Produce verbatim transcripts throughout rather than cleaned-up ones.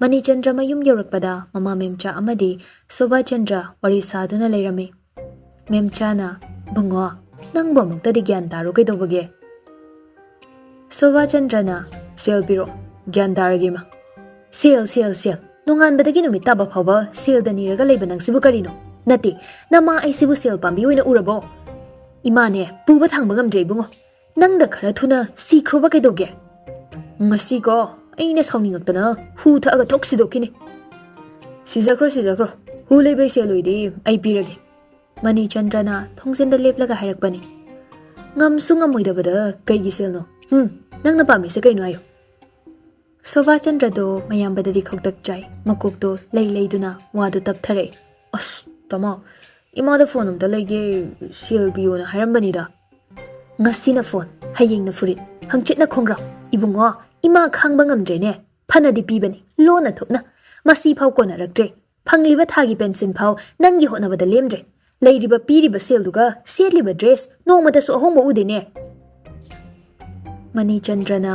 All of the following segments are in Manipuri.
ꯃꯅꯤꯆꯟꯗ꯭ꯔ ꯃꯌꯨꯝ ꯌꯧꯔꯛꯄꯗ ꯃꯃꯥ ꯃꯦꯝꯆꯥ ꯑꯃꯗꯤ ꯁꯣꯚꯥꯆꯟꯗ꯭ꯔ ꯋꯥꯔꯤ ꯁꯥꯗꯨꯅ ꯂꯩꯔꯝꯃꯤ꯫ ꯃꯦꯝꯆꯥꯅ, "ꯕꯨꯡꯉꯣ, ꯅꯪꯕꯨ ꯑꯃꯨꯛꯇꯗꯤ ꯒ꯭ꯌꯥꯟ ꯇꯥꯔꯣ ꯀꯩꯗꯧꯕꯒꯦ?" ꯁꯣꯚꯥꯆꯟꯗ꯭ꯔꯅ, "ꯁꯦꯜ ꯄꯤꯔꯣ, ꯒ꯭ꯌꯥꯟ ꯇꯥꯔꯒꯦ ꯏꯃꯥ꯫ ꯁꯦꯜ, ꯁꯦꯜ, ꯁꯦꯜ꯫ ꯅꯣꯡꯉꯥꯟꯕꯗꯒꯤ ꯅꯨꯃꯤꯠ ꯇꯥꯕ ꯐꯥꯎꯕ ꯁꯦꯜꯗ ꯅꯤꯔꯒ ꯂꯩꯕ ꯅꯪꯁꯤꯕꯨ ꯀꯔꯤꯅꯣ? ꯅꯠꯇꯦ, ꯅꯃꯥ ꯑꯩꯁꯤꯕꯨ ꯁꯦꯜ ꯄꯥꯝꯕꯤ ꯑꯣꯏꯅ ꯎꯔꯕꯣ? ꯏꯃꯥꯅꯦ, ꯄꯨꯕ ꯊꯥꯡꯕ ꯉꯝꯗ꯭ꯔꯦ ꯏꯕꯨꯡꯉꯣ꯫ ꯅꯪꯗ ꯈꯔ ꯊꯨꯅ ꯁꯤꯈ꯭ꯔꯣꯕ ꯀꯩꯗꯧꯒꯦ? ꯉꯁꯤꯀꯣ, ꯑꯩꯅ ꯁꯥꯎꯅꯤꯡꯉꯛꯇꯅ ꯍꯨ ꯊꯛꯑꯒ ꯊꯣꯛ ꯁꯤꯗꯣꯛꯈꯤꯅꯤ꯫" "ꯁꯤꯖꯈ꯭ꯔꯣ, ꯁꯤꯖꯈ꯭ꯔꯣ꯫ ꯍꯨ ꯂꯩꯕꯩ ꯁꯦꯜ ꯑꯣꯏꯗꯤ ꯑꯩ ꯄꯤꯔꯒꯦ꯫" ꯃꯅꯤꯆꯟꯗ꯭ꯔꯅ ꯊꯣꯡꯖꯤꯟꯗ ꯂꯦꯞꯂꯒ ꯍꯥꯏꯔꯛꯄꯅꯤ꯫ "ꯉꯝꯁꯨ ꯉꯝꯃꯣꯏꯗꯕꯗ ꯀꯩꯒꯤ ꯁꯦꯜꯅꯣ? ꯍꯨꯝ, ꯅꯪꯅ ꯄꯥꯝꯃꯤꯁꯦ ꯀꯩꯅꯣ ꯍꯥꯏꯌꯨ?" ꯁꯣꯚꯥꯆꯟꯗ꯭ꯔꯗꯣ ꯃꯌꯥꯝꯕꯗꯗꯤ ꯈꯧꯇꯛ ꯆꯥꯏ꯫ ꯃꯀꯣꯛꯇꯣ ꯂꯩ ꯂꯩꯗꯨꯅ ꯋꯥꯗꯨ ꯇꯞꯊꯔꯛꯏ꯫ "ꯑꯁ, ꯇꯥꯃꯣ, ꯏꯃꯥꯗ ꯐꯣꯟ ꯑꯝꯇ ꯂꯩꯒꯦ, ꯁꯦꯜ ꯄꯤꯌꯣꯅ ꯍꯥꯏꯔꯝꯕꯅꯤꯗ꯫" "ꯉꯁꯤꯅ ꯐꯣꯟ, ꯍꯌꯦꯡꯅ ꯐꯨꯔꯤꯠ, ꯍꯪꯆꯤꯠꯅ ꯈꯣꯡꯒ꯭ꯔꯥꯎ꯫ ꯏꯕꯨꯡꯉꯣ, ꯏꯃꯥ ꯈꯥꯡꯕ ꯉꯝꯗ꯭ꯔꯦꯅꯦ꯫ ꯐꯅꯗꯤ ꯄꯤꯕꯅꯤ, ꯂꯣꯟꯅ ꯊꯨꯞꯅ꯫ ꯃꯁꯤꯐꯥꯎ ꯀꯣꯟꯅꯔꯛꯇ꯭ꯔꯦ꯫ ꯐꯪꯂꯤꯕ ꯊꯥꯒꯤ ꯄꯦꯟꯁꯤꯟ ꯐꯥꯎ ꯅꯪꯒꯤ ꯍꯣꯠꯅꯕꯗ ꯂꯦꯝꯗ꯭ꯔꯦ꯫ ꯂꯩꯔꯤꯕ ꯄꯤꯔꯤꯕ ꯁꯦꯜꯗꯨꯒ ꯁꯦꯠꯂꯤꯕ ꯗ꯭ꯔꯦꯁ ꯅꯣꯡꯃꯇꯁꯨ ꯑꯍꯣꯡꯕ ꯎꯗꯦꯅꯦ꯫" ꯃꯅꯤꯆꯟꯗ꯭ꯔꯅ,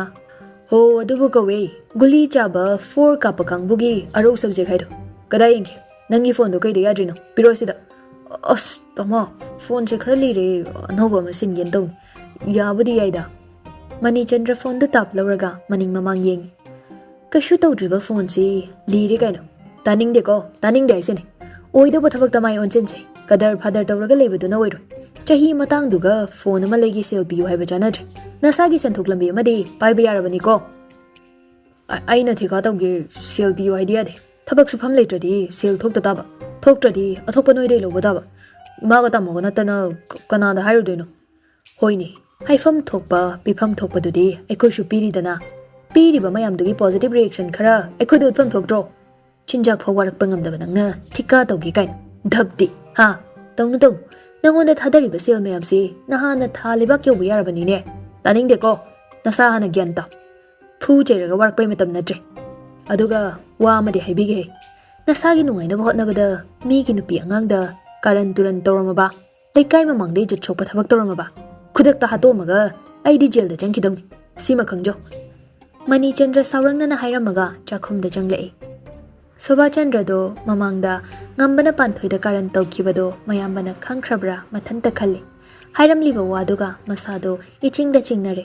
"ꯍꯣ, ꯑꯗꯨꯕꯨ ꯀꯧꯋꯦ, ꯒꯨꯂꯤ ꯆꯥꯕ ꯐꯣꯔ ꯀꯥꯞꯄ ꯀꯥꯡꯕꯨꯒꯤ ꯑꯔꯧ ꯁꯕꯖꯦꯛ ꯍꯥꯏꯗꯣ꯫ ꯀꯗꯥꯏ ꯌꯦꯡꯒꯦ? ꯅꯪꯒꯤ ꯐꯣꯟꯗꯣ ꯀꯩꯗ ꯌꯥꯗ꯭ꯔꯤꯅꯣ? ꯄꯤꯔꯛꯑꯣ ꯁꯤꯗ꯫" "ꯑꯁ, ꯇꯥꯃꯣ, ꯐꯣꯟꯁꯦ ꯈꯔ ꯂꯤꯔꯦ, ꯑꯅꯧꯕ ꯑꯃ ꯁꯤꯟꯒꯦꯅ ꯇꯧꯅꯤ꯫" "ꯌꯥꯕꯨꯗꯤ ꯌꯥꯏꯗ꯫" ꯃꯅꯤꯆꯟꯗ꯭ꯔ ꯐꯣꯟꯗꯨ ꯇꯥꯞ ꯂꯧꯔꯒ ꯃꯅꯤꯡ ꯃꯃꯥꯡ ꯌꯦꯡꯉꯤ꯫ "ꯀꯩꯁꯨ ꯇꯧꯗ꯭ꯔꯤꯕ ꯐꯣꯟꯁꯤ ꯂꯤꯔꯦ ꯀꯥꯏꯅ꯫ ꯇꯥꯅꯤꯡꯗꯦꯀꯣ, ꯇꯥꯅꯤꯡꯗꯦ ꯍꯥꯏꯁꯤꯅꯤ꯫ ꯑꯣꯏꯗꯧꯕ ꯊꯕꯛꯇ ꯃꯥꯏ ꯑꯣꯟꯁꯤꯟꯁꯦ꯫ ꯀꯗꯔ ꯐꯥꯗꯔ ꯇꯧꯔꯒ ꯂꯩꯕꯗꯨꯅ ꯑꯣꯏꯔꯣꯏ꯫ ꯆꯍꯤ ꯃꯇꯥꯡꯗꯨꯒ ꯐꯣꯟ ꯑꯃ ꯂꯩꯒꯦ ꯁꯦꯜ ꯄꯤꯌꯨ ꯍꯥꯏꯕ ꯆꯥꯟꯅꯗ꯭ꯔꯦ꯫ ꯅꯁꯥꯒꯤ ꯁꯦꯟꯊꯣꯛ ꯂꯝꯕꯤ ꯑꯃꯗꯤ ꯄꯥꯏꯕ ꯌꯥꯔꯕꯅꯤꯀꯣ꯫" "ꯑ-, ꯑꯩꯅ ꯊꯤꯀꯥ ꯇꯧꯒꯦ, ꯁꯦꯜ ꯄꯤꯌꯨ ꯍꯥꯏꯗꯤ ꯌꯥꯗꯦ꯫ ꯊꯕꯛ ꯁꯨꯐꯝ ꯂꯩꯇ꯭ꯔꯗꯤ ꯁꯦꯜ ꯊꯣꯛꯇ ꯇꯥꯕ꯫ ꯊꯣꯛꯇ꯭ꯔꯗꯤ ꯑꯊꯣꯛꯄ ꯅꯣꯏꯗꯩ ꯂꯧꯕ ꯇꯥꯕ꯫ ꯏꯃꯥꯒ ꯇꯥꯃꯣꯒ ꯅꯠꯇꯅ ꯀ-, ꯀꯅꯥꯗ ꯍꯥꯏꯔꯨꯗꯣꯏꯅꯣ?" "ꯍꯣꯏꯅꯦ, ꯍꯥꯏꯐꯝ ꯊꯣꯛꯄ, ꯄꯤꯐꯝ ꯊꯣꯛꯄꯗꯨꯗꯤ ꯑꯩꯈꯣꯏꯁꯨ ꯄꯤꯔꯤꯗꯅ꯫ ꯄꯤꯔꯤꯕ ꯃꯌꯥꯝꯗꯨꯒꯤ positive reaction ꯈꯔ ꯑꯩꯈꯣꯏꯗ ꯎꯠꯐꯝ ꯊꯣꯛꯇ꯭ꯔꯣ? ꯆꯤꯟꯖꯥꯛ ꯐꯥꯎ ꯋꯥꯔꯛꯄ ꯉꯝꯗꯕ ꯅꯪꯅ ꯊꯤꯀꯥ ꯇꯧꯒꯦ ꯀꯥꯏꯅ꯫ ꯙꯞꯇꯤ, ꯍꯥ? ꯇꯧꯅꯨ, ꯇꯧꯅꯨ꯫ ꯅꯪꯉꯣꯟꯗ ꯊꯥꯗꯔꯤꯕ ꯁꯦꯜ ꯃꯌꯥꯝꯁꯤ ꯅꯍꯥꯟꯅ ꯊꯥ ꯂꯩꯕꯥꯛ ꯌꯧꯕ ꯌꯥꯔꯕꯅꯤꯅꯦ꯫ ꯇꯥꯅꯤꯡꯗꯦꯀꯣ꯫ ꯅꯁꯥ ꯍꯥꯟꯅ ꯒ꯭ꯌꯥꯟ ꯇꯥꯎ꯫ ꯐꯨ ꯆꯩꯔꯒ ꯋꯥꯔꯛꯄꯩ ꯃꯇꯝ ꯅꯠꯇ꯭ꯔꯦ꯫ ꯑꯗꯨꯒ ꯋꯥ ꯑꯃꯗꯤ ꯍꯥꯏꯕꯤꯒꯦ꯫ ꯅꯁꯥꯒꯤ ꯅꯨꯡꯉꯥꯏꯅꯕ ꯍꯣꯠꯅꯕꯗ ꯃꯤꯒꯤ ꯅꯨꯄꯤ ꯑꯉꯥꯡꯗ ꯀꯥꯔꯟ ꯇꯨꯔꯟ ꯇꯧꯔꯝꯃꯕ, ꯂꯩꯀꯥꯏ ꯃꯃꯥꯡꯗ ꯏꯖꯠ ꯁꯣꯛꯄ ꯊꯕꯛ ꯇꯧꯔꯝꯃꯕ, ꯈꯨꯗꯛꯇ ꯍꯥꯠꯇꯣꯛꯑꯝꯃꯒ ꯑꯩꯗꯤ ꯖꯦꯜꯗ ꯆꯪꯈꯤꯗꯧꯅꯤ꯫ ꯁꯤꯃ ꯈꯪꯖꯧ꯫" ꯃꯅꯤꯆꯟꯗ꯭ꯔ ꯁꯥꯎꯔꯪꯅꯅ ꯍꯥꯏꯔꯝꯃꯒ ꯆꯥꯛꯈꯨꯝꯗ ꯆꯪꯂꯛꯏ꯫ ꯁꯣꯚꯥꯆꯟꯗ꯭ꯔꯗꯣ ꯃꯃꯥꯡꯗ ꯉꯝꯕꯅ ꯄꯥꯟꯊꯣꯏꯗ ꯀꯥꯔꯟ ꯇꯧꯈꯤꯕꯗꯣ ꯃꯌꯥꯝꯕꯅ ꯈꯪꯈ꯭ꯔꯕ꯭ꯔꯥ ꯃꯊꯟꯇ ꯈꯜꯂꯤ꯫ ꯍꯥꯏꯔꯝꯂꯤꯕ ꯋꯥꯗꯨꯒ ꯃꯁꯥꯗꯣ ꯏꯆꯤꯡꯗ ꯆꯤꯡꯅꯔꯦ꯫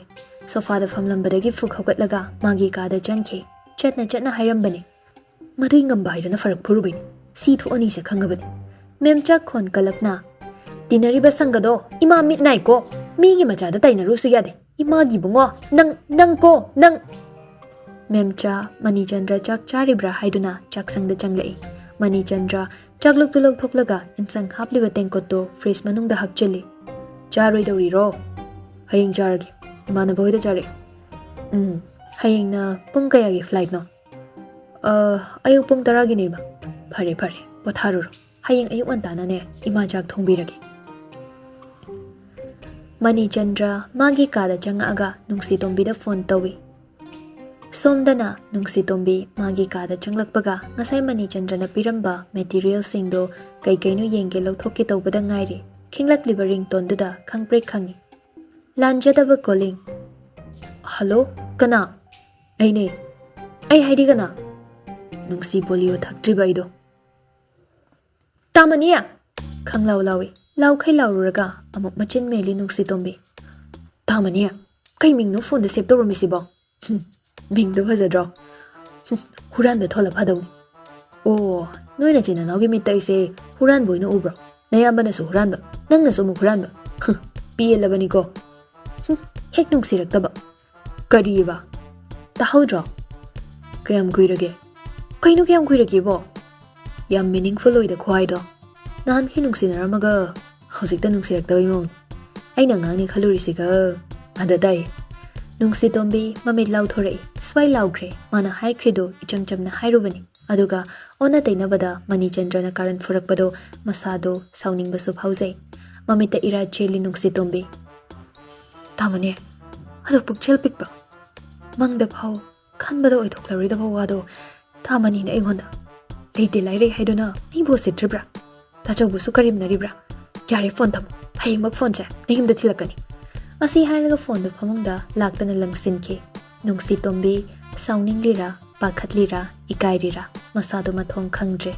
ꯁꯣꯐꯥꯗ ꯐꯝꯂꯝꯕꯗꯒꯤ ꯐꯨꯛ ꯍꯧꯒꯠꯂꯒ ꯃꯥꯒꯤ ꯀꯥꯗ ꯆꯪꯈꯤ꯫ ꯆꯠꯅ ꯆꯠꯅ ꯍꯥꯏꯔꯝꯕꯅꯤ, "ꯃꯗꯨꯏ ꯉꯝꯕ ꯍꯥꯏꯗꯨꯅ ꯐꯔꯛ ꯐꯨꯔꯨꯕꯩꯅꯤ꯫ ꯁꯤ ꯊꯣꯛꯑꯅꯤꯁꯦ ꯈꯪꯉꯕꯅꯤ꯫" ꯃꯦꯝꯆꯥ ꯈꯣꯟ ꯀꯜꯂꯞꯅ, "ꯇꯤꯟꯅꯔꯤꯕ ꯁꯪꯒꯗꯣ ꯏꯃꯥ ꯃꯤꯠ ꯅꯥꯏꯀꯣ꯫ ꯃꯤꯒꯤ ꯃꯆꯥꯗ ꯇꯥꯏꯅꯔꯨꯁꯨ ꯌꯥꯗꯦ꯫ ꯏꯃꯥꯒꯤ ꯏꯕꯨꯡꯉꯣ, ꯅꯪ, ꯅꯪ ꯀꯣ, ꯅꯪ!" ꯃꯦꯝꯆꯥ, ꯃꯅꯤꯆꯟꯗ꯭ꯔ ꯆꯥꯛ ꯆꯥꯔꯤꯕ꯭ꯔꯥ ꯍꯥꯏꯗꯨꯅ ꯆꯥꯛꯁꯪꯗ ꯆꯪꯂꯛꯏ꯫ ꯃꯅꯤꯆꯟꯗ꯭ꯔ ꯆꯥꯛꯂꯨꯛꯇꯨ ꯂꯧꯊꯣꯛꯂꯒ ꯏꯟꯁꯥꯡ ꯍꯥꯞꯂꯤꯕ ꯇꯦꯡꯀꯣꯠꯇꯨ ꯐ꯭ꯔꯤꯖ ꯃꯅꯨꯡꯗ ꯍꯥꯞꯆꯤꯜꯂꯤ꯫ "ꯆꯥꯔꯣꯏꯗꯧꯔꯤꯔꯣ?" "ꯍꯌꯦꯡ ꯆꯥꯔꯒꯦ꯫ ꯏꯃꯥꯟꯅꯕ ꯍꯣꯏꯗ ꯆꯥꯔꯛꯑꯦ꯫" "ꯎꯝ, ꯍꯌꯦꯡꯅ ꯄꯨꯡ ꯀꯌꯥꯒꯤ ꯐ꯭ꯂꯥꯏꯠꯅꯣ?" "ꯑ, ꯑꯌꯨꯛ ꯄꯨꯡ ꯇꯔꯥꯒꯤꯅꯦꯕ꯫" "ꯐꯔꯦ, ꯐꯔꯦ, ꯄꯣꯊꯥꯔꯨꯔꯣ꯫ ꯍꯌꯦꯡ ꯑꯌꯨꯛ ꯉꯟꯇꯥꯅꯅꯦ ꯏꯃꯥ ꯆꯥꯛ ꯊꯣꯡꯕꯤꯔꯒꯦ꯫" ꯃꯅꯤꯆꯟꯗ꯭ꯔ ꯃꯥꯒꯤ ꯀꯥꯗ ꯆꯪꯉꯛꯑꯒ ꯅꯨꯡꯁꯤꯇꯣꯝꯕꯤꯗ ꯐꯣꯟ ꯇꯧꯏ꯫ ꯁꯣꯝꯗꯅ ꯅꯨꯡꯁꯤꯇꯣꯝꯕꯤ ꯃꯥꯒꯤ ꯀꯥꯗ ꯆꯪꯂꯛꯄꯒ ꯉꯁꯥꯏ ꯃꯅꯤꯆꯟꯗ꯭ꯔꯅ ꯄꯤꯔꯝꯕ ꯃꯦꯇꯤꯔꯤꯌꯦꯜꯁꯤꯡꯗꯣ ꯀꯩ ꯀꯩꯅꯣ ꯌꯦꯡꯒꯦ ꯂꯧꯊꯣꯛꯀꯦ ꯇꯧꯕꯗ ꯉꯥꯏꯔꯤ꯫ ꯈꯤꯡꯂꯛꯂꯤꯕ ꯔꯤꯡꯇꯣꯟꯗꯨꯗ ꯈꯪꯄ꯭ꯔꯦꯛ ꯈꯪꯉꯤ꯫ ꯂꯥꯟꯖꯗꯕ ꯀꯣꯂꯤꯡ꯫ "ꯍꯜꯂꯣ, ꯀꯅꯥ?" "ꯑꯩꯅꯦ꯫" "ꯑꯩ ꯍꯥꯏꯗꯤ ꯀꯅꯥ?" "ꯅꯨꯡꯁꯤ ꯄꯣꯂꯤꯑꯣ ꯊꯛꯇ꯭ꯔꯤꯕ ꯑꯩꯗꯣ꯫" "ꯇꯥꯃꯅꯤ!" ꯈꯪꯂꯥꯎ ꯂꯥꯎꯏ꯫ ꯂꯥꯎꯈꯩ ꯂꯥꯎꯔꯨꯔꯒ ꯑꯃꯨꯛ ꯃꯆꯤꯟ ꯃꯦꯜꯂꯤ ꯅꯨꯡꯁꯤꯇꯣꯝꯕꯤ꯫ "ꯇꯥꯃꯅꯤ? ꯀꯩ ꯃꯤꯡꯅꯣ ꯐꯣꯟꯗ ꯁꯦꯞ ꯇꯧꯔꯝꯃꯤꯁꯤꯕꯣ?" "ꯍꯨꯝ, ꯃꯤꯡꯗꯣ ꯐꯖꯗ꯭ꯔꯣ?" "ꯍꯨꯝ, ꯍꯨꯔꯥꯟꯕ ꯊꯣꯜꯂ ꯐꯗꯧꯅꯤ꯫" "ꯑꯣ, ꯅꯣꯏ ꯅꯆꯤꯟ ꯅꯅꯥꯎꯒꯤ ꯃꯤꯠꯇ ꯑꯩꯁꯦ ꯍꯨꯔꯥꯟꯕ ꯑꯣꯏꯅ ꯎꯕ꯭ꯔꯣ? ꯅꯌꯥꯝꯕꯅꯁꯨ ꯍꯨꯔꯥꯟꯕ, ꯅꯪꯅꯁꯨ ꯑꯃꯨꯛ ꯍꯨꯔꯥꯟꯕ꯫ ꯍꯨꯝ, ꯄꯦꯜꯂꯕꯅꯤꯀꯣ꯫" "ꯍꯨꯝ, ꯍꯦꯛ ꯅꯨꯡꯁꯤꯔꯛꯇꯕ꯫" "ꯀꯔꯤꯕ? ꯇꯥꯍꯧꯗ꯭ꯔꯣ?" "ꯀꯌꯥꯝ ꯀꯨꯏꯔꯒꯦ?" "ꯀꯩꯅꯣ ꯀꯌꯥꯝ ꯀꯨꯏꯔꯒꯦꯕꯣ? ꯌꯥꯝ ꯃꯤꯅꯤꯡꯐꯨꯜ ꯑꯣꯏꯗ ꯈꯨꯍꯥꯏꯗꯣ꯫ ꯅꯍꯥꯟꯈꯩ ꯅꯨꯡꯁꯤꯅꯔꯝꯃꯒ ꯍꯧꯖꯤꯛꯇ ꯅꯨꯡꯁꯤꯔꯛꯇꯕꯩ ꯃꯑꯣꯡ꯫ ꯑꯩꯅ ꯑꯉꯥꯡꯅꯤ ꯈꯜꯂꯨꯔꯤꯁꯤꯒ ꯑꯥꯗ ꯇꯥꯏ꯫" ꯅꯨꯡꯁꯤꯇꯣꯝꯕꯤ ꯃꯃꯤꯠ ꯂꯥꯎꯊꯣꯔꯛꯏ꯫ ꯁ꯭ꯋꯥꯏ ꯂꯥꯎꯈ꯭ꯔꯦ꯫ ꯃꯥꯅ ꯍꯥꯏꯈ꯭ꯔꯤꯗꯣ ꯏꯆꯝ ꯆꯝꯅ ꯍꯥꯏꯔꯨꯕꯅꯤ꯫ ꯑꯗꯨꯒ ꯑꯣꯟꯅ ꯇꯩꯅꯕꯗ ꯃꯅꯤꯆꯟꯗ꯭ꯔꯅ ꯀꯥꯔꯟ ꯐꯨꯔꯛꯄꯗꯣ ꯃꯁꯥꯗꯣ ꯁꯥꯎꯅꯤꯡꯕꯁꯨ ꯐꯥꯎꯖꯩ꯫ ꯃꯃꯤꯠꯇ ꯏꯔꯥ ꯆꯦꯜꯂꯤ ꯅꯨꯡꯁꯤꯇꯣꯝꯕꯤ꯫ "ꯇꯥꯃꯅꯤ, ꯑꯗꯣ ꯄꯨꯛꯆꯦꯜ ꯄꯤꯛꯄ, ꯃꯪꯗ ꯐꯥꯎ ꯈꯟꯕꯗ ꯑꯣꯏꯊꯣꯛꯂꯔꯣꯏꯗꯕ ꯋꯥꯗꯣ ꯇꯥꯃꯅꯤꯅ ꯑꯩꯉꯣꯟꯗ ꯂꯩꯇꯦ ꯂꯥꯏꯔꯩ ꯍꯥꯏꯗꯨꯅ ꯑꯩꯕꯨ ꯎꯁꯤꯠꯇ꯭ꯔꯤꯕ꯭ꯔꯥ? ꯇꯥꯆꯧꯕꯨꯁꯨ ꯀꯔꯦꯝꯅꯔꯤꯕ꯭ꯔꯥ? ꯌꯥꯔꯦ, ꯐꯣꯟ ꯊꯝꯃꯣ꯫ ꯍꯌꯦꯡꯃꯛ ꯐꯣꯟꯁꯦ ꯅꯌꯨꯝꯗ ꯊꯤꯜꯂꯛꯀꯅꯤ꯫" ꯑꯁꯤ ꯍꯥꯏꯔꯒ ꯐꯣꯟꯗꯨ ꯐꯃꯨꯡꯗ ꯂꯥꯛꯇꯅ ꯂꯪꯁꯤꯟꯈꯤ꯫ ꯅꯨꯡꯁꯤ ꯇꯣꯝꯕꯤ ꯁꯥꯎꯅꯤꯡꯂꯤꯔꯥ, ꯄꯥꯈꯠꯂꯤꯔꯥ, ꯏꯀꯥꯏꯔꯤꯔꯥ, ꯃꯁꯥꯗꯨ ꯃꯊꯣꯡ ꯈꯪꯗ꯭ꯔꯦ꯫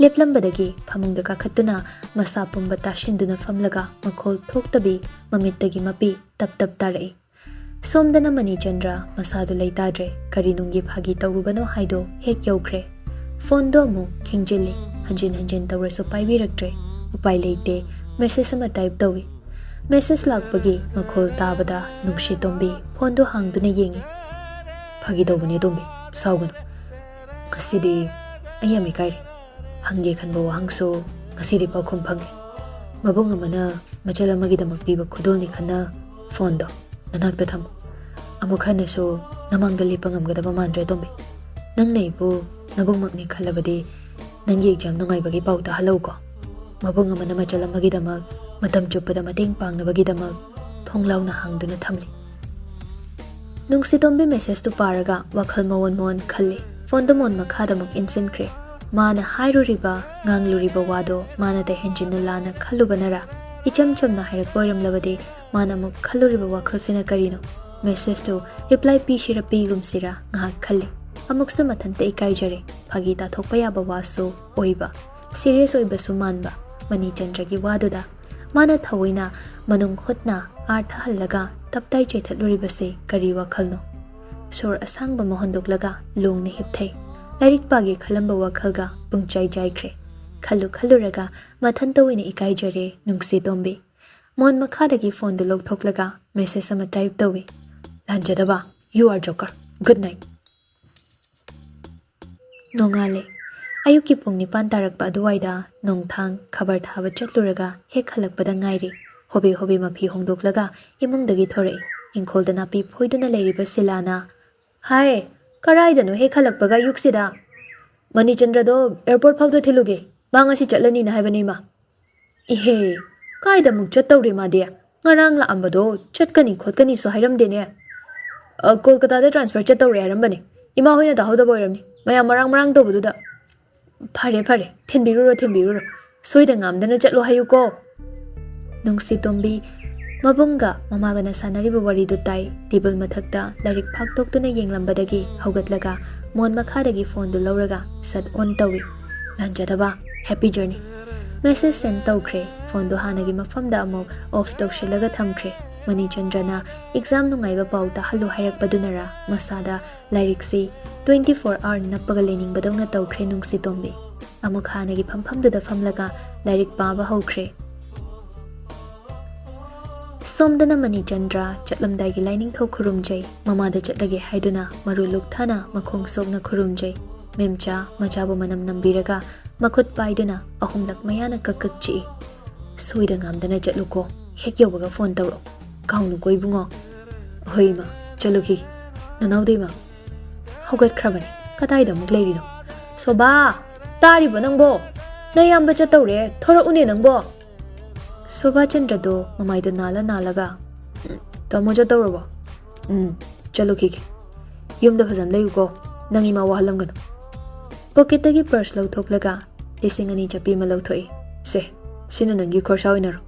ꯂꯦꯞꯂꯝꯕꯗꯒꯤ ꯐꯃꯨꯡꯗ ꯀꯥꯈꯠꯇꯨꯅ ꯃꯁꯥ ꯄꯨꯝꯕ ꯇꯥꯁꯤꯟꯗꯨꯅ ꯐꯝꯂꯒ ꯃꯈꯣꯜ ꯊꯣꯛꯇꯕꯤ ꯃꯃꯤꯠꯇꯒꯤ ꯃꯄꯤ ꯇꯞ ꯇꯞ ꯇꯥꯔꯛꯏ꯫ ꯁꯣꯝꯗꯅ ꯃꯅꯤꯆꯟꯗ꯭ꯔ ꯃꯁꯥꯗꯨ ꯂꯩꯇꯥꯗ꯭ꯔꯦ, ꯀꯔꯤ ꯅꯨꯡꯒꯤ ꯐꯥꯒꯤ ꯇꯧꯔꯨꯕꯅꯣ ꯍꯥꯏꯗꯣ ꯍꯦꯛ ꯌꯧꯈ꯭ꯔꯦ꯫ ꯐꯣꯟꯗꯣ ꯑꯃꯨꯛ ꯈꯤꯡꯖꯤꯜꯂꯤ, ꯍꯟꯖꯤꯟ ꯍꯟꯖꯤꯟ ꯇꯧꯔꯁꯨ ꯄꯥꯏꯕꯤꯔꯛꯇ꯭ꯔꯦ꯫ ꯎꯄꯥꯏ ꯂꯩꯇꯦ, ꯃꯦꯁꯦꯖ ꯑꯃ ꯇꯥꯏꯞ ꯇꯧꯏ꯫ ꯃꯦꯁꯦꯖ ꯂꯥꯛꯄꯒꯤ ꯃꯈꯣꯜ ꯇꯥꯕꯗ ꯅꯨꯡꯁꯤ ꯇꯣꯝꯕꯤ ꯐꯣꯟꯗꯣ ꯍꯥꯡꯗꯨꯅ ꯌꯦꯡꯉꯤ꯫ "ꯐꯥꯒꯤ ꯇꯧꯕꯅꯦ ꯇꯣꯝꯕꯤ, ꯁꯥꯎꯒꯅꯨ꯫ ꯉꯁꯤꯗꯤ ꯑꯩ ꯌꯥꯝ ꯏꯀꯥꯏꯔꯦ꯫ ꯍꯪꯒꯦ ꯈꯟꯕ ꯋꯥꯍꯪꯁꯨ ꯉꯁꯤꯗꯤ ꯄꯥꯎꯈꯨꯝ ꯐꯪꯉꯦ꯫ ꯃꯕꯨꯡ ꯑꯃꯅ ꯃꯆꯜ ꯑꯃꯒꯤꯗꯃꯛ ꯄꯤꯕ ꯈꯨꯗꯣꯜꯅꯤ ꯈꯟꯅ ꯐꯣꯟꯗꯣ ꯅꯅꯥꯛꯇ ꯊꯝꯃꯨ꯫ ꯑꯃꯨꯛ ꯍꯟꯅꯁꯨ ꯅꯃꯥꯡꯗ ꯂꯦꯞꯄ ꯉꯝꯒꯗꯕ ꯃꯥꯟꯗ꯭ꯔꯦ ꯇꯣꯝꯕꯤ꯫ ꯅꯪꯅ ꯑꯩꯕꯨ ꯅꯕꯨꯡꯃꯛꯅꯤ ꯈꯜꯂꯕꯗꯤ ꯅꯪꯒꯤ ꯑꯦꯛꯖꯥꯝ ꯅꯨꯡꯉꯥꯏꯕꯒꯤ ꯄꯥꯎ ꯇꯥꯍꯜꯂꯧꯀꯣ꯫ ꯃꯕꯨꯡ ꯑꯃꯅ ꯃꯆꯜ ꯑꯃꯒꯤꯗꯃꯛ ꯃꯇꯝ ꯆꯨꯞꯄꯗ ꯃꯇꯦꯡ ꯄꯥꯡꯅꯕꯒꯤꯗꯃꯛ ꯊꯣꯡ ꯂꯥꯎꯅ ꯍꯥꯡꯗꯨꯅ ꯊꯝꯂꯤ꯫" ꯅꯨꯡꯁꯤꯇꯣꯝꯕꯤ ꯃꯦꯁꯦꯖꯇꯨ ꯄꯥꯔꯒ ꯋꯥꯈꯜ ꯃꯑꯣꯟ ꯃꯑꯣꯟ ꯈꯜꯂꯤ꯫ ꯐꯣꯟꯗꯨ ꯃꯣꯟ ꯃꯈꯥꯗ ꯑꯃꯨꯛ ꯏꯟꯁꯤꯟꯈ꯭ꯔꯦ꯫ ꯃꯥꯅ ꯍꯥꯏꯔꯨꯔꯤꯕ, ꯉꯥꯡꯂꯨꯔꯤꯕ ꯋꯥꯗꯣ ꯃꯥꯅꯗ ꯍꯦꯟꯖꯤꯟꯅ ꯂꯥꯟꯅ ꯈꯜꯂꯨꯕꯅꯔ, ꯏꯆꯝ ꯆꯝꯅ ꯍꯥꯏꯔꯛꯄ ꯑꯣꯏꯔꯝꯂꯕꯗꯤ ꯃꯥꯅ ꯑꯃꯨꯛ ꯈꯜꯂꯨꯔꯤꯕ ꯋꯥꯈꯜꯁꯤꯅ ꯀꯔꯤꯅꯣ? ꯃꯦꯁꯦꯖꯇꯨ ꯔꯤꯄ꯭ꯂꯥꯏ ꯄꯤꯁꯤꯔ ꯄꯤꯒꯨꯝꯁꯤꯔ ꯉꯥꯏꯍꯥꯛ ꯈꯜꯂꯤ꯫ ꯑꯃꯨꯛꯁꯨ ꯃꯊꯟꯇ ꯏꯀꯥꯏꯖꯔꯦ꯫ ꯐꯥꯒꯤ ꯇꯥꯊꯣꯛꯄ ꯌꯥꯕ ꯋꯥꯁꯨ ꯑꯣꯏꯕ, ꯁꯤꯔꯤꯌꯁ ꯑꯣꯏꯕꯁꯨ ꯃꯥꯟꯕ ꯃꯅꯤꯆꯟꯗ꯭ꯔꯒꯤ ꯋꯥꯗꯨꯗ ꯃꯥꯅ ꯊꯑꯣꯏꯅ ꯃꯅꯨꯡ ꯍꯨꯠꯅ ꯑꯥꯔꯊ ꯍꯜꯂꯒ ꯇꯞꯇꯥꯏ ꯆꯦꯠꯊꯠꯂꯨꯔꯤꯕꯁꯤ ꯀꯔꯤ ꯋꯥꯈꯜꯅꯣ? ꯁꯣꯔ ꯑꯁꯥꯡꯕ ꯑꯃ ꯍꯣꯟꯗꯣꯛꯂꯒ ꯂꯣꯡꯅ ꯍꯤꯞꯊꯩ꯫ ꯂꯥꯏꯔꯤꯛ ꯄꯥꯒꯦ ꯈꯜꯂꯝꯕ ꯋꯥꯈꯜꯒ ꯄꯨꯡꯆꯥꯏ ꯆꯥꯏꯈ꯭ꯔꯦ꯫ ꯈꯜꯂꯨ ꯈꯜꯂꯨꯔꯒ ꯃꯊꯟꯇ ꯑꯣꯏꯅ ꯏꯀꯥꯏꯖꯔꯦ ꯅꯨꯡꯁꯤ ꯇꯣꯝꯕꯤ꯫ ꯃꯣꯟ ꯃꯈꯥꯗꯒꯤ ꯐꯣꯟꯗꯨ ꯂꯧꯊꯣꯛꯂꯒ ꯃꯦꯁꯦꯖ ꯑꯃ ꯇꯥꯏꯞ ꯇꯧꯏ꯫ "ꯂꯥꯟꯖꯗꯕ, you are joker. Good night." ꯅꯣꯡꯉꯥꯜꯂꯦ꯫ ꯑꯌꯨꯛꯀꯤ ꯄꯨꯡ ꯅꯤꯄꯥꯟ ꯇꯥꯔꯛꯄ ꯑꯗꯨꯋꯥꯏꯗ ꯅꯣꯡꯊꯥꯡ ꯈꯕꯔ ꯊꯥꯕ ꯆꯠꯂꯨꯔꯒ ꯍꯦꯛ ꯍꯜꯂꯛꯄꯗ ꯉꯥꯏꯔꯤ꯫ ꯍꯣꯕꯦ ꯍꯣꯕꯦ ꯃꯐꯤ ꯍꯣꯡꯗꯣꯛꯂꯒ ꯏꯃꯨꯡꯗꯒꯤ ꯊꯣꯔꯛꯏ꯫ ꯏꯪꯈꯣꯜꯗ ꯅꯥꯄꯤ ꯐꯣꯏꯗꯨꯅ ꯂꯩꯔꯤꯕ ꯁꯤꯂꯥꯅ, "ꯍꯥꯏ, ꯀꯔꯥꯏꯗꯅꯣ ꯍꯦꯛ ꯍꯜꯂꯛꯄꯒ ꯑꯌꯨꯛꯁꯤꯗ?" "ꯃꯅꯤꯆꯟꯗ꯭ꯔꯗꯣ ꯑꯦꯌꯔꯄꯣꯔꯠ ꯐꯥꯎꯗ ꯊꯤꯜꯂꯨꯒꯦ, ꯃꯥ ꯉꯁꯤ ꯆꯠꯂꯅꯤꯅ ꯍꯥꯏꯕꯅꯦ ꯏꯃꯥ꯫" "ꯏꯍꯦ, ꯀꯥꯏꯗ ꯑꯃꯨꯛ ꯆꯠꯇꯧꯔꯦ ꯃꯥꯗꯤ? ꯉꯔꯥꯡ ꯂꯥꯛꯑꯝꯕꯗꯣ ꯆꯠꯀꯅꯤ ꯈꯣꯠꯀꯅꯤꯁꯨ ꯍꯥꯏꯔꯝꯗꯦꯅꯦ꯫" "ꯑ, ꯀꯣꯜꯀꯇꯥꯗ ꯇ꯭ꯔꯥꯟꯁꯐꯔ ꯆꯠꯇꯧꯔꯦ ꯍꯥꯏꯔꯝꯕꯅꯦ, ꯏꯃꯥ ꯍꯣꯏꯅ ꯇꯥꯍꯧꯗꯕ ꯑꯣꯏꯔꯝꯅꯤ, ꯃꯌꯥꯝ ꯃꯔꯥꯡ ꯃꯔꯥꯡ ꯇꯧꯕꯗꯨꯗ꯫" "ꯐꯔꯦ ꯐꯔꯦ, ꯊꯤꯟꯕꯤꯔꯨꯔꯣ ꯊꯤꯟꯕꯤꯔꯨꯔꯣ, ꯁꯣꯏꯗ ꯉꯥꯝꯗꯅ ꯆꯠꯂꯣ ꯍꯥꯏꯌꯨꯀꯣ꯫" ꯅꯨꯡꯁꯤ ꯇꯣꯝꯕꯤ ꯃꯕꯨꯡꯒ ꯃꯃꯥꯒꯅ ꯁꯥꯟꯅꯔꯤꯕ ꯋꯥꯔꯤꯗꯨ ꯇꯥꯏ꯫ ꯇꯦꯕꯜ ꯃꯊꯛꯇ ꯂꯥꯏꯔꯤꯛ ꯐꯥꯛꯇꯣꯛꯇꯨꯅ ꯌꯦꯡꯂꯝꯕꯗꯒꯤ ꯍꯧꯒꯠꯂꯒ ꯃꯣꯟ ꯃꯈꯥꯗꯒꯤ ꯐꯣꯟꯗꯨ ꯂꯧꯔꯒ ꯁꯠ ꯑꯣꯟ ꯇꯧꯏ꯫ "ꯂꯥꯟꯖꯗꯕ, happy journey!" ꯃꯦꯁꯦꯖ ꯁꯦꯟ ꯇꯧꯈ꯭ꯔꯦ꯫ ꯐꯣꯟꯗꯨ ꯍꯥꯟꯅꯒꯤ ꯃꯐꯝꯗ ꯑꯃꯨꯛ ꯑꯣꯐ ꯇꯧꯁꯤꯜꯂꯒ ꯊꯝꯈ꯭ꯔꯦ꯫ ꯃꯅꯤꯆꯟꯗ꯭ꯔꯅ ꯑꯦꯛꯖꯥꯝ ꯅꯨꯡꯉꯥꯏꯕ ꯄꯥꯎ ꯇꯥꯍꯜꯂꯨ ꯍꯥꯏꯔꯛꯄꯗꯨꯅꯔ ꯃꯁꯥꯗ ꯂꯥꯏꯔꯤꯛꯁꯤ twenty four hour ꯅꯞꯄꯒ ꯂꯩꯅꯤꯡꯕꯗꯧꯅ ꯇꯧꯈ꯭ꯔꯦ ꯅꯨꯡꯁꯤꯇꯣꯝꯕꯤ꯫ ꯑꯃꯨꯛ ꯍꯥꯟꯅꯒꯤ ꯐꯝꯐꯝꯗꯨꯗ ꯐꯝꯂꯒ ꯂꯥꯏꯔꯤꯛ ꯄꯥꯕ ꯍꯧꯈ꯭ꯔꯦ꯫ ꯁꯣꯝꯗꯅ ꯃꯅꯤꯆꯟꯗ꯭ꯔ ꯆꯠꯂꯝꯗꯥꯏꯒꯤ ꯂꯥꯏꯅꯤꯡꯊꯧ ꯈꯨꯔꯨꯝꯖꯩ꯫ ꯃꯃꯥꯗ ꯆꯠꯂꯒꯦ ꯍꯥꯏꯗꯨꯅ ꯃꯔꯨ ꯂꯨꯛꯊꯥꯅ ꯃꯈꯣꯡ ꯁꯣꯛꯅ ꯈꯨꯔꯨꯝꯖꯩ꯫ ꯃꯦꯝꯆꯥ ꯃꯆꯥꯕꯨ ꯃꯅꯝ ꯅꯝꯕꯤꯔꯒ ꯃꯈꯨꯠ ꯄꯥꯏꯗꯨꯅ ꯑꯍꯨꯝꯂꯛ ꯃꯌꯥꯅ ꯀꯛ ꯀꯛ ꯆꯤꯛꯏ꯫ "ꯁꯣꯏꯗ ꯉꯥꯝꯗꯅ ꯆꯠꯂꯨꯀꯣ꯫ ꯍꯦꯛ ꯌꯧꯕꯒ ꯐꯣꯟ ꯇꯧꯔꯛꯑꯣ꯫ ꯀꯥꯎꯅꯨꯀꯣ ꯏꯕꯨꯡꯉꯣ?" "ꯍꯣꯏ ꯏꯃꯥ, ꯆꯠꯂꯨꯈꯤꯒꯦ꯫ ꯅꯅꯥꯎꯗꯤ ꯏꯃꯥ?" "ꯍꯧꯒꯠꯈ꯭ꯔꯕꯅꯤ꯫ ꯀꯗꯥꯏꯗ ꯑꯃꯨꯛ ꯂꯩꯔꯤꯅꯣ?" "ꯁꯣꯕꯥ! ꯇꯥꯔꯤꯕꯣ ꯅꯪꯕꯣ? ꯅꯌꯥꯝꯕ ꯆꯠꯇꯧꯔꯦ꯫ ꯊꯣꯔꯛꯎꯅꯦ ꯅꯪꯕꯣ!" ꯁꯣꯕꯥꯆꯟꯗ꯭ꯔꯗꯣ ꯃꯃꯥꯏꯗꯣ ꯅꯥꯜꯂ ꯅꯥꯜꯂꯒ, "ꯎꯝ, ꯇꯥꯃꯣ ꯆꯠꯇꯧꯔꯕꯣ?" "ꯎꯝ, ꯆꯠꯂꯨꯈꯤꯒꯦ꯫ ꯌꯨꯝꯗ ꯐꯖꯅ ꯂꯩꯌꯨꯀꯣ꯫ ꯅꯪ ꯏꯃꯥ ꯋꯥꯍꯜꯂꯝꯒꯅꯨ꯫" ꯄꯣꯀꯦꯠꯇꯒꯤ ꯄꯔꯁ ꯂꯧꯊꯣꯛꯂꯒ ꯂꯤꯁꯤꯡ ꯑꯅꯤ ꯆꯞꯄꯤ ꯑꯃ ꯂꯧꯊꯣꯛꯏ꯫ "ꯁꯦ, ꯁꯤꯅ ꯅꯪꯒꯤ ꯈꯣꯔꯁꯥ ꯑꯣꯏꯅꯔꯣ꯫"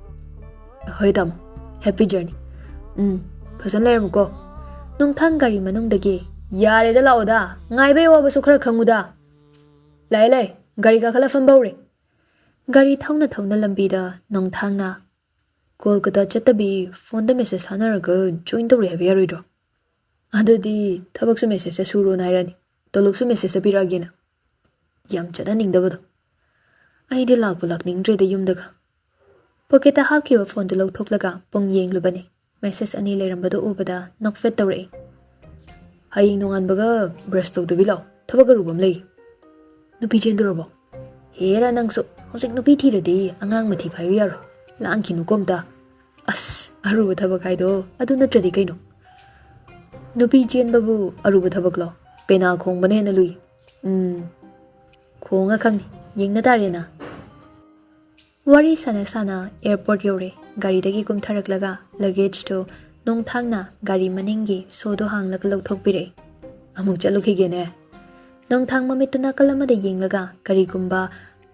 "ꯍꯣꯏ ꯇꯥꯃꯣ, happy journey꯫ ꯎꯝ, ꯐꯖꯅ ꯂꯩꯔꯝꯃꯨꯀꯣ꯫" ꯅꯣꯡꯊꯥꯡ ꯒꯥꯔꯤ ꯃꯅꯨꯡꯗꯒꯤ, "ꯌꯥꯔꯦꯗ, ꯂꯥꯛꯑꯣꯗ, ꯉꯥꯏꯕꯩ ꯑꯋꯥꯕꯁꯨ ꯈꯔ ꯈꯪꯉꯨꯗ꯫" "ꯂꯥꯛꯑꯦ, ꯂꯥꯛꯑꯦ, ꯒꯥꯔꯤ ꯀꯥꯈꯠꯂ ꯐꯝꯕ ꯍꯧꯔꯦ꯫" ꯒꯥꯔꯤ ꯊꯧꯅ ꯊꯧꯅ ꯂꯝꯕꯤꯗ ꯅꯣꯡꯊꯥꯡꯅ, "ꯀꯣꯜꯀꯇꯥ ꯆꯠꯇꯕꯤ ꯐꯣꯟꯗ ꯃꯦꯁꯦꯖ ꯊꯥꯅꯔꯒ ꯖꯣꯏꯟ ꯇꯧꯔꯦ ꯍꯥꯏꯕ ꯌꯥꯔꯣꯏꯗ꯭ꯔꯣ? ꯑꯗꯨꯗꯤ ꯊꯕꯛꯁꯨ ꯃꯦꯁꯦꯖꯇ ꯁꯨꯔꯣꯅ ꯍꯥꯏꯔꯅꯤ, ꯇꯣꯂꯣꯞꯁꯨ ꯃꯦꯁꯦꯖꯇ ꯄꯤꯔꯛꯑꯒꯦꯅ꯫" ꯌꯥꯝ ꯆꯠꯅꯅꯤꯡꯗꯕꯗꯣ꯫ ꯑꯩꯗꯤ ꯂꯥꯛꯄꯨ ꯂꯥꯛꯅꯤꯡꯗ꯭ꯔꯦꯗ ꯌꯨꯝꯗꯒ꯫ ꯄꯣꯀꯦꯠꯇ ꯍꯥꯞꯈꯤꯕ ꯐꯣꯟꯗꯨ ꯂꯧꯊꯣꯛꯂꯒ ꯄꯨꯡ ꯌꯦꯡꯂꯨꯕꯅꯤ꯫ ꯃꯦꯁꯦꯖ ꯑꯅꯤ ꯂꯩꯔꯝꯕꯗꯨ ꯎꯕꯗ ꯅꯣꯛꯐꯦꯠ ꯇꯧꯔꯛꯏ꯫ "ꯍꯌꯦꯡ ꯅꯣꯡꯉꯥꯟꯕꯒ ꯕ꯭ꯔꯁ ꯇꯧꯗꯕꯤ ꯂꯥꯛꯑꯣ, ꯊꯕꯛ ꯑꯔꯨꯕ ꯑꯃ ꯂꯩ꯫" "ꯅꯨꯄꯤ ꯆꯦꯟꯗꯣꯔꯕꯣ?" "ꯍꯦꯔꯥ ꯅꯪꯁꯨ, ꯍꯧꯖꯤꯛ ꯅꯨꯄꯤ ꯊꯤꯔꯗꯤ ꯑꯉꯥꯡ ꯃꯊꯤ ꯐꯥꯏꯕ ꯌꯥꯔꯣꯏ꯫ ꯂꯥꯡꯈꯤꯅꯨꯀꯣ ꯑꯝꯇ꯫" "ꯑꯁ, ꯑꯔꯨꯕ ꯊꯕꯛ ꯍꯥꯏꯗꯣ ꯑꯗꯨ ꯅꯠꯇ꯭ꯔꯗꯤ ꯀꯩꯅꯣ? ꯅꯨꯄꯤ ꯆꯦꯟꯕꯕꯨ ꯑꯔꯨꯕ ꯊꯕꯛꯂꯣ? ꯄꯦꯅꯥ ꯈꯣꯡꯕꯅ ꯍꯦꯟꯅ ꯂꯨꯏ꯫" "ꯎꯝ, ꯈꯣꯡꯉ ꯈꯪꯅꯤ, ꯌꯦꯡꯅ ꯇꯥꯔꯦꯅ꯫" ꯋꯥꯔꯤ ꯁꯥꯟꯅ ꯁꯥꯟꯅ ꯑꯦꯌꯔꯄꯣꯔꯠ ꯌꯧꯔꯦ꯫ ꯒꯥꯔꯤꯗꯒꯤ ꯀꯨꯝꯊꯔꯛꯂꯒ ꯂꯒꯦꯖꯇꯨ ꯅꯣꯡꯊꯥꯡꯅ ꯒꯥꯔꯤ ꯃꯅꯤꯡꯒꯤ ꯁꯣꯗꯨ ꯍꯥꯡꯂꯒ ꯂꯧꯊꯣꯛꯄꯤꯔꯛꯏ꯫ "ꯑꯃꯨꯛ ꯆꯠꯂꯨꯈꯤꯒꯦꯅꯦ꯫" ꯅꯣꯡꯊꯥꯡ ꯃꯃꯤꯠꯇꯨ ꯅꯥꯀꯜ ꯑꯃꯗ ꯌꯦꯡꯂꯒ ꯀꯔꯤꯒꯨꯝꯕ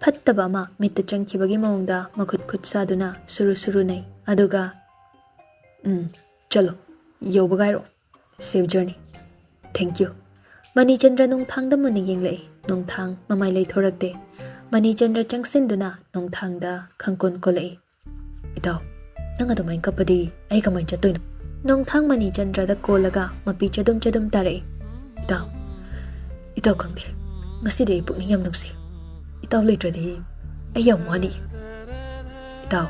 ꯐꯠꯇꯕ ꯑꯃ ꯃꯤꯠꯇ ꯆꯪꯈꯤꯕꯒꯤ ꯃꯑꯣꯡꯗ ꯃꯈꯨꯠ ꯈꯨꯠ ꯁꯥꯗꯨꯅ ꯁꯨꯔꯨ ꯁꯨꯔꯨ ꯅꯩ꯫ ꯑꯗꯨꯒ, ꯎꯝ, ꯆꯠꯂꯣ, ꯌꯧꯕꯒ ꯍꯥꯏꯔꯛꯑꯣ꯫ Safe journey. Thank you. Manichandra ꯅꯣꯡꯊꯥꯡꯗ ꯃꯨꯟꯅ ꯌꯦꯡꯂꯛꯏ꯫ ꯅꯣꯡꯊꯥꯡ ꯃꯃꯥꯏ ꯂꯩꯊꯣꯔꯛꯇꯦ꯫ ꯃꯅꯤꯆꯟꯗ꯭ꯔ ꯆꯪꯁꯤꯟꯗꯨꯅ ꯅꯣꯡꯊꯥꯡꯗ ꯈꯪꯀꯣꯟ ꯀꯣꯜꯂꯛꯏ꯫ "ꯏꯇꯥꯎ, ꯅꯪ ꯑꯗꯨꯃꯥꯏꯅ ꯀꯞꯄꯗꯤ ꯑꯩ ꯀꯃꯥꯏꯅ ꯆꯠꯇꯣꯏꯅꯣ?" ꯅꯣꯡꯊꯥꯡ ꯃꯅꯤꯆꯟꯗ꯭ꯔꯗ ꯀꯣꯜꯂꯒ ꯃꯄꯤ ꯆꯗꯨꯝ ꯆꯗꯨꯝ ꯇꯥꯔꯛꯏ꯫ "ꯏꯇꯥꯎ, ꯏꯇꯥꯎ ꯈꯪꯗꯦ, ꯉꯁꯤꯗꯤ ꯑꯩ ꯄꯨꯛꯅꯤꯡ ꯌꯥꯝ ꯅꯨꯡꯁꯤ꯫ ꯏꯇꯥꯎ ꯂꯩꯇ꯭ꯔꯗꯤ ꯑꯩ ꯌꯥꯝ ꯋꯥꯅꯤ꯫ ꯏꯇꯥꯎ,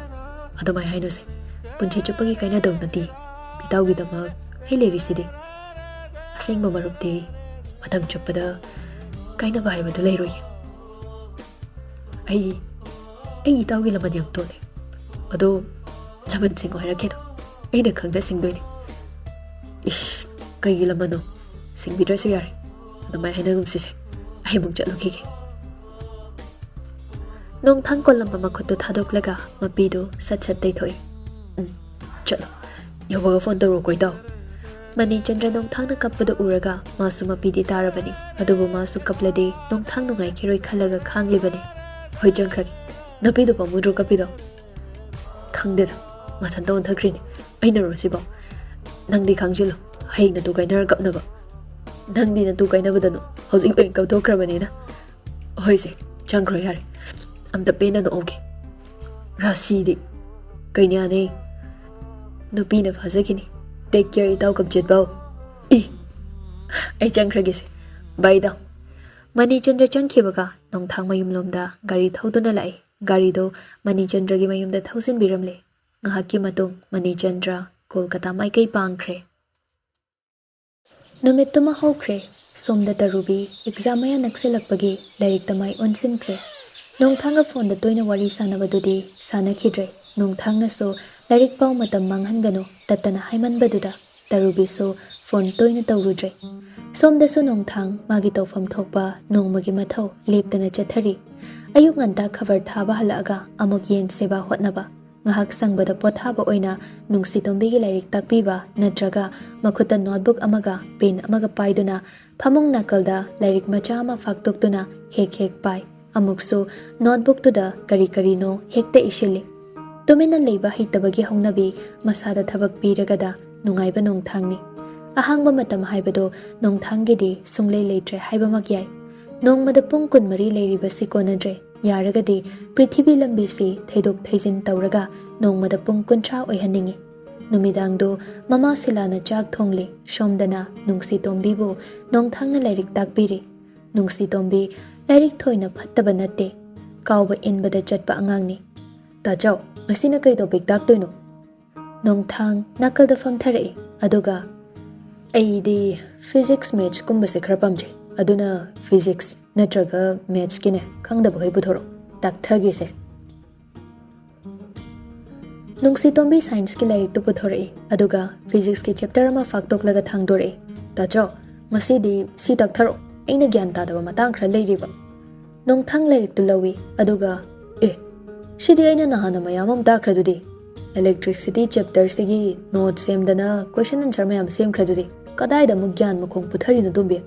ꯑꯗꯨꯃꯥꯏꯅ ꯍꯥꯏꯅꯨꯁꯦ꯫ ꯄꯨꯟꯁꯤ ꯆꯨꯞꯄꯒꯤ ꯀꯥꯏꯅꯗꯧ ꯅꯠꯇꯦ꯫ ꯏꯇꯥꯎꯒꯤꯗꯃꯛ ꯑꯩ ꯂꯩꯔꯤꯁꯤꯗꯤ꯫ ꯑꯁꯦꯡꯕ ꯃꯔꯨꯞꯇꯤ ꯃꯇꯝ ꯆꯨꯞꯄꯗ ꯀꯥꯏꯅꯕ ꯍꯥꯏꯕꯗꯨ ꯂꯩꯔꯣꯏꯌꯦ꯫ ꯑꯩ, ꯑꯩ ꯏꯇꯥꯎꯒꯤ ꯂꯃꯟ ꯌꯥꯝ ꯇꯣꯜꯂꯦ꯫ ꯑꯗꯣ ꯂꯃꯟ ꯁꯤꯡꯉꯣ ꯍꯥꯏꯔꯛꯀꯦꯗꯣ, ꯑꯩꯅ ꯈꯪꯗ ꯁꯤꯡꯗꯣꯏꯅꯦ꯫" "ꯏꯁ, ꯀꯩꯒꯤ ꯂꯃꯟꯅꯣ? ꯁꯤꯡꯕꯤꯗ꯭ꯔꯁꯨ ꯌꯥꯔꯦ꯫ ꯑꯗꯨꯃꯥꯏꯅ ꯍꯥꯏꯅꯒꯨꯝꯁꯤꯁꯦ꯫ ꯑꯩ ꯑꯃꯨꯛ ꯆꯠꯂꯨꯈꯤꯒꯦ꯫" ꯅꯣꯡꯊꯥꯡ ꯀꯣꯜꯂꯝꯕ ꯃꯈꯨꯠꯇꯨ ꯊꯥꯗꯣꯛꯂꯒ ꯃꯄꯤꯗꯨ ꯁꯠ ꯁꯠ ꯇꯩꯊꯣꯛꯏ꯫ "ꯎꯝ, ꯆꯠꯂꯣ꯫ ꯌꯧꯕꯒ ꯐꯣꯟ ꯇꯧꯔꯛꯑꯣꯀꯣ, ꯏꯇꯥꯎ꯫" ꯃꯅꯤꯆꯟꯗ꯭ꯔ ꯅꯣꯡꯊꯥꯡꯅ ꯀꯞꯄꯗꯨ ꯎꯔꯒ ꯃꯥꯁꯨ ꯃꯄꯤꯗꯤ ꯇꯥꯔꯕꯅꯤ꯫ ꯑꯗꯨꯕꯨ ꯃꯥꯁꯨ ꯀꯞꯂꯗꯤ ꯅꯣꯡꯊꯥꯡ ꯅꯨꯡꯉꯥꯏꯈꯤꯔꯣꯏ ꯈꯜꯂꯒ ꯈꯥꯡꯂꯤꯕꯅꯤ꯫ "ꯍꯣꯏ, ꯆꯪꯈ꯭ꯔꯒꯦ꯫ ꯅꯄꯤꯗꯣ ꯄꯥꯝꯃꯨꯗ꯭ꯔꯣ ꯀꯞꯄꯤꯗꯣ?" "ꯈꯪꯗꯦꯗ, ꯃꯊꯟꯇ ꯑꯣꯟꯊꯈ꯭ꯔꯤꯅꯦ꯫ ꯑꯩꯅꯔꯣ ꯁꯤꯕꯣ? ꯅꯪꯗꯤ ꯈꯪꯖꯤꯜꯂꯣ, ꯍꯌꯦꯡ ꯅꯇꯨ ꯀꯥꯏꯅꯔ ꯀꯞꯅꯕ꯫ ꯅꯪꯗꯤ ꯅꯇꯨ ꯀꯥꯏꯅꯕꯗꯅꯣ ꯍꯧꯖꯤꯛ ꯂꯣꯏ ꯀꯞꯊꯣꯛꯈ꯭ꯔꯕꯅꯤꯅ꯫ ꯍꯣꯏꯁꯦ, ꯆꯪꯈ꯭ꯔꯣ ꯌꯥꯔꯦ꯫ ꯑꯝꯇ ꯄꯦꯟꯅ ꯅꯣꯛꯍꯧꯒꯦ꯫ ꯔꯥꯁꯤꯗꯤ ꯀꯩꯅꯥꯅꯦ ꯅꯨꯄꯤꯅ ꯐꯥꯖꯈꯤꯅꯤ꯫ Take care, ꯏꯇꯥꯎ ꯀꯝꯆꯦꯠ ꯕꯥꯎ꯫ ꯏ, ꯑꯩ ꯆꯪꯈ꯭ꯔꯒꯦꯁꯦ꯫ Bye, ꯏꯇꯥꯎ꯫" ꯃꯅꯤꯆꯟꯗ꯭ꯔ ꯆꯪꯈꯤꯕꯒ ꯅꯣꯡꯊꯥꯡ ꯃꯌꯨꯝꯂꯣꯝꯗ ꯒꯥꯔꯤ ꯊꯧꯗꯨꯅ ꯂꯥꯛꯏ꯫ ꯒꯥꯔꯤꯗꯣ ꯃꯅꯤꯆꯟꯗ꯭ꯔꯒꯤ ꯃꯌꯨꯝꯗ ꯊꯧꯖꯤꯟꯕꯤꯔꯝꯂꯦ꯫ ꯉꯥꯏꯍꯥꯛꯀꯤ ꯃꯇꯨꯡ ꯃꯅꯤꯆꯟꯗ꯭ꯔ ꯀꯣꯜꯀꯇꯥ ꯃꯥꯏꯀꯩ ꯄꯥꯡꯈ꯭ꯔꯦ꯫ ꯅꯨꯃꯤꯠꯇꯨꯃ ꯍꯧꯈ꯭ꯔꯦ꯫ ꯁꯣꯝꯗ ꯇꯔꯨꯕꯤ exam ꯃꯌꯥ ꯅꯛꯁꯤꯜꯂꯛꯄꯒꯤ ꯂꯥꯏꯔꯤꯛꯇ ꯃꯥꯏ ꯑꯣꯟꯁꯤꯟꯈ꯭ꯔꯦ꯫ ꯅꯣꯡꯊꯥꯡꯒ ꯐꯣꯟꯗ ꯇꯣꯏꯅ ꯋꯥꯔꯤ ꯁꯥꯟꯅꯕꯗꯨꯗꯤ ꯁꯥꯟꯅꯈꯤꯗ꯭ꯔꯦ꯫ ꯅꯣꯡꯊꯥꯡꯅꯁꯨ "ꯂꯥꯏꯔꯤꯛ ꯄꯥꯎ, ꯃꯇꯝ ꯃꯥꯡꯍꯟꯒꯅꯨ" ꯇꯠꯇꯅ ꯍꯥꯏꯃꯟꯕꯗꯨꯗ ꯇꯔꯨꯕꯤꯁꯨ ꯐꯣꯟ ꯇꯣꯏꯅ ꯇꯧꯔꯨꯗ꯭ꯔꯦ꯫ ꯁꯣꯝꯗꯁꯨ ꯅꯣꯡꯊꯥꯡ ꯃꯥꯒꯤ ꯇꯧꯐꯝ ꯊꯣꯛꯄ ꯅꯣꯡꯃꯒꯤ ꯃꯊꯧ ꯂꯦꯞꯇꯅ ꯆꯠꯊꯔꯤ꯫ ꯑꯌꯨꯛ ꯉꯟꯇꯥ ꯈꯕꯔ ꯊꯥꯕ ꯍꯜꯂꯛꯑꯒ ꯑꯃꯨꯛ ꯌꯦꯟ ꯁꯦꯕꯥ ꯍꯣꯠꯅꯕ, ꯉꯥꯏꯍꯥꯛ ꯁꯪꯕꯗ ꯄꯣꯊꯥꯕ ꯑꯣꯏꯅ ꯅꯨꯡꯁꯤꯇꯣꯝꯕꯤꯒꯤ ꯂꯥꯏꯔꯤꯛ ꯇꯥꯛꯄꯤꯕ ꯅꯠꯇ꯭ꯔꯒ ꯃꯈꯨꯠꯇ notebook ꯑꯃꯒ pen ꯑꯃꯒ ꯄꯥꯏꯗꯨꯅ ꯐꯃꯨꯡ ꯅꯥꯀꯜꯗ ꯂꯥꯏꯔꯤꯛ ꯃꯆꯥ ꯑꯃ ꯐꯥꯛꯇꯣꯛꯇꯨꯅ ꯍꯦꯛ ꯍꯦꯛ ꯄꯥꯏ꯫ ꯑꯃꯨꯛꯁꯨ notebookꯇꯨꯗ ꯀꯔꯤ ꯀꯔꯤꯅꯣ ꯍꯦꯛꯇ ꯏꯁꯤꯜꯂꯤ꯫ ꯇꯨꯃꯤꯟꯅ ꯂꯩꯕ ꯍꯩꯇꯕꯒꯤ ꯍꯧꯅꯕꯤ ꯃꯁꯥꯗ ꯊꯕꯛ ꯄꯤꯔꯒꯗ ꯅꯨꯡꯉꯥꯏꯕ ꯅꯣꯡꯊꯥꯡꯅꯤ꯫ ꯑꯍꯥꯡꯕ ꯃꯇꯝ ꯍꯥꯏꯕꯗꯣ ꯅꯣꯡꯊꯥꯡꯒꯤꯗꯤ ꯁꯨꯡꯂꯩ ꯂꯩꯇ꯭ꯔꯦ ꯍꯥꯏꯕꯃꯛ ꯌꯥꯏ꯫ ꯅꯣꯡꯃꯗ ꯄꯨꯡ ꯀꯨꯟꯃꯔꯤ ꯂꯩꯔꯤꯕꯁꯤ ꯀꯣꯟꯅꯗ꯭ꯔꯦ꯫ ꯌꯥꯔꯒꯗꯤ ꯄ꯭ꯔꯤꯊꯤꯕꯤ ꯂꯝꯕꯤꯁꯤ ꯊꯩꯗꯣꯛ ꯊꯩꯖꯤꯟ ꯇꯧꯔꯒ ꯅꯣꯡꯃꯗ ꯄꯨꯡ ꯀꯨꯟꯊ꯭ꯔꯥ ꯑꯣꯏꯍꯟꯅꯤꯡꯏ꯫ ꯅꯨꯃꯤꯗꯥꯡꯗꯨ ꯃꯃꯥ ꯁꯤꯂꯥꯅ ꯆꯥꯛ ꯊꯣꯡꯂꯤ, ꯁꯣꯝꯗꯅ ꯅꯨꯡꯁꯤ ꯇꯣꯝꯕꯤꯕꯨ ꯅꯣꯡꯊꯥꯡꯅ ꯂꯥꯏꯔꯤꯛ ꯇꯥꯛꯄꯤꯔꯤ꯫ ꯅꯨꯡꯁꯤ ꯇꯣꯝꯕꯤ ꯂꯥꯏꯔꯤꯛ ꯊꯣꯏꯅ ꯐꯠꯇꯕ ꯅꯠꯇꯦ, ꯀꯥꯎꯕ ꯏꯟꯕꯗ ꯆꯠꯄ ꯑꯉꯥꯡꯅꯤ꯫ "ꯇꯥꯆꯧ, ꯉꯁꯤꯅ ꯀꯩ ꯇꯣꯄꯤꯛ ꯇꯥꯛꯇꯣꯏꯅꯣ?" ꯅꯣꯡꯊꯥꯡ ꯅꯥꯀꯜꯗ ꯐꯝꯊꯔꯛꯏ, ꯑꯗꯨꯒ, "ꯑꯩꯗꯤ ꯐꯤꯖꯤꯛꯁ ꯃꯦꯠꯁꯀꯨꯝꯕꯁꯦ ꯈꯔ ꯄꯥꯝꯖꯩ, ꯑꯗꯨꯅ ꯐꯤꯖꯤꯛꯁ ꯅꯠꯇ꯭ꯔꯒ ꯃꯦꯠꯁꯀꯤꯅꯦ, ꯈꯪꯗꯕꯈꯩ ꯄꯨꯊꯣꯔꯛꯑꯣ, ꯇꯥꯛꯊꯒꯦꯁꯦ꯫" ꯅꯨꯡꯁꯤ ꯇꯣꯝꯕꯤ ꯁꯥꯏꯟꯁꯀꯤ ꯂꯥꯏꯔꯤꯛꯇꯨ ꯄꯨꯊꯣꯔꯛꯏ, ꯑꯗꯨꯒ ꯐꯤꯖꯤꯛꯁꯀꯤ ꯆꯦꯞꯇꯔ ꯑꯃ ꯐꯥꯛꯇꯣꯛꯂꯒ ꯊꯥꯡꯗꯣꯔꯛꯏ꯫ "ꯇꯥꯆꯧ, ꯉꯁꯤꯗꯤ ꯁꯤ ꯇꯥꯛꯊꯔꯛꯑꯣ, ꯑꯩꯅ ꯒ꯭ꯌꯥꯟ ꯇꯥꯗꯕ ꯃꯇꯥꯡ ꯈꯔ ꯂꯩꯔꯤꯕ꯫" ꯅꯣꯡꯊꯥꯡ ꯂꯥꯏꯔꯤꯛꯇꯨ ꯂꯧꯏ, ꯑꯗꯨꯒ, "ꯑꯦ, ꯁꯤꯗꯤ ꯑꯩꯅ ꯅꯍꯥꯟꯅ ꯃꯌꯥꯝ ꯑꯃ ꯇꯥꯛꯈ꯭ꯔꯗꯨꯗꯤ꯫ ꯏꯂꯦꯛꯇ꯭ꯔꯤꯁꯤꯇꯤ ꯆꯦꯞꯇꯔꯁꯤꯒꯤ ꯅꯣꯠ ꯁꯦꯝꯗꯅ ꯀꯣꯏꯁꯟ ꯑꯟꯁꯔ ꯃꯌꯥꯝ ꯁꯦꯝꯈ꯭ꯔꯗꯨꯗꯤ꯫ ꯀꯗꯥꯏꯗ ꯑꯃꯨꯛ ꯒ꯭ꯌꯥꯟ ꯃꯈꯣꯡ ꯄꯨꯊꯔꯤꯅꯣ, ꯇꯣꯝꯕꯤ?"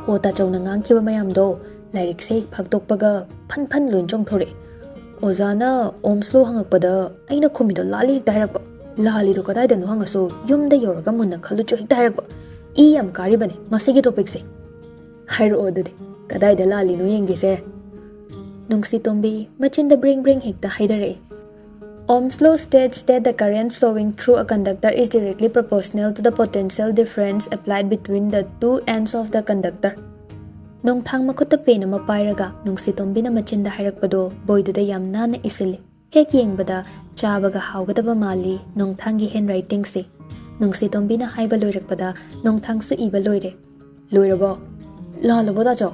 ꯍꯣ, ꯇꯥꯆꯧꯅ ꯉꯥꯡꯈꯤꯕ ꯃꯌꯥꯝꯗꯣ ꯂꯥꯏꯔꯤꯛꯁꯦ ꯍꯦꯛ ꯐꯥꯛꯇꯣꯛꯄꯒ ꯐꯟ ꯐꯟ ꯂꯣꯏ ꯆꯣꯡꯊꯣꯔꯛꯑꯦ꯫ ꯑꯣꯖꯥꯅ ꯑꯣꯝꯁ ꯂꯣ ꯍꯪꯉꯛꯄꯗ ꯑꯩꯅ ꯈꯨꯝꯃꯤꯗꯣ ꯂꯥꯜꯂꯤ ꯍꯦꯛꯇ ꯍꯥꯏꯔꯛꯄ꯫ ꯂꯥꯜꯂꯤꯗꯣ ꯀꯗꯥꯏꯗꯅꯣ ꯍꯪꯉꯁꯨ ꯌꯨꯝꯗ ꯌꯧꯔꯒ ꯃꯨꯟꯅ ꯈꯜꯂꯨꯆꯣ ꯍꯦꯛꯇ ꯍꯥꯏꯔꯛꯄ꯫ ꯏ ꯌꯥꯝ ꯀꯥꯔꯤꯕꯅꯦ ꯃꯁꯤꯒꯤ ꯇꯣꯄꯤꯛꯁꯦ꯫ "ꯍꯥꯏꯔꯛꯑꯣ ꯑꯗꯨꯗꯤ, ꯀꯗꯥꯏꯗ ꯂꯥꯜꯂꯤꯅꯣ ꯌꯦꯡꯒꯦꯁꯦ꯫" ꯅꯨꯡꯁꯤ ꯇꯣꯝꯕꯤ ꯃꯆꯤꯟꯗ ꯕ꯭ꯔꯦꯡ ꯕ꯭ꯔꯦꯡ ꯍꯦꯛꯇ ꯍꯥꯏꯗꯔꯛꯏ꯫ "Ohm's law states that the current flowing through a conductor is directly proportional to the potential difference applied between the two ends of the conductor." ꯅꯣꯡꯊꯥꯡ ꯃꯈꯨꯠꯇ ꯄꯦꯟ ꯑꯃ ꯄꯥꯏꯔꯒ ꯅꯨꯡꯁꯤ ꯇꯣꯝꯕꯤꯅ ꯃꯆꯤꯟꯗ ꯍꯥꯏꯔꯛꯄꯗꯣ ꯕꯣꯏꯗꯨꯗ ꯌꯥꯝ ꯅꯥꯟꯅ ꯏꯁꯤꯜꯂꯤ꯫ ꯍꯦꯛ ꯌꯦꯡꯕꯗ ꯆꯥꯕꯒ ꯍꯥꯎꯒꯗꯕ ꯃꯥꯜꯂꯤ ꯅꯣꯡꯊꯥꯡꯒꯤ ꯍꯦꯟ ꯔꯥꯏꯇꯤꯡꯁꯦ꯫ ꯅꯨꯡꯁꯤ ꯇꯣꯝꯕꯤꯅ ꯍꯥꯏꯕ ꯂꯣꯏꯔꯛꯄꯗ ꯅꯣꯡꯊꯥꯡꯁꯨ ꯏꯕ ꯂꯣꯏꯔꯦ꯫ "ꯂꯣꯏꯔꯕꯣ? ꯂꯥꯜꯂꯕꯣ ꯇꯥꯆꯧ?"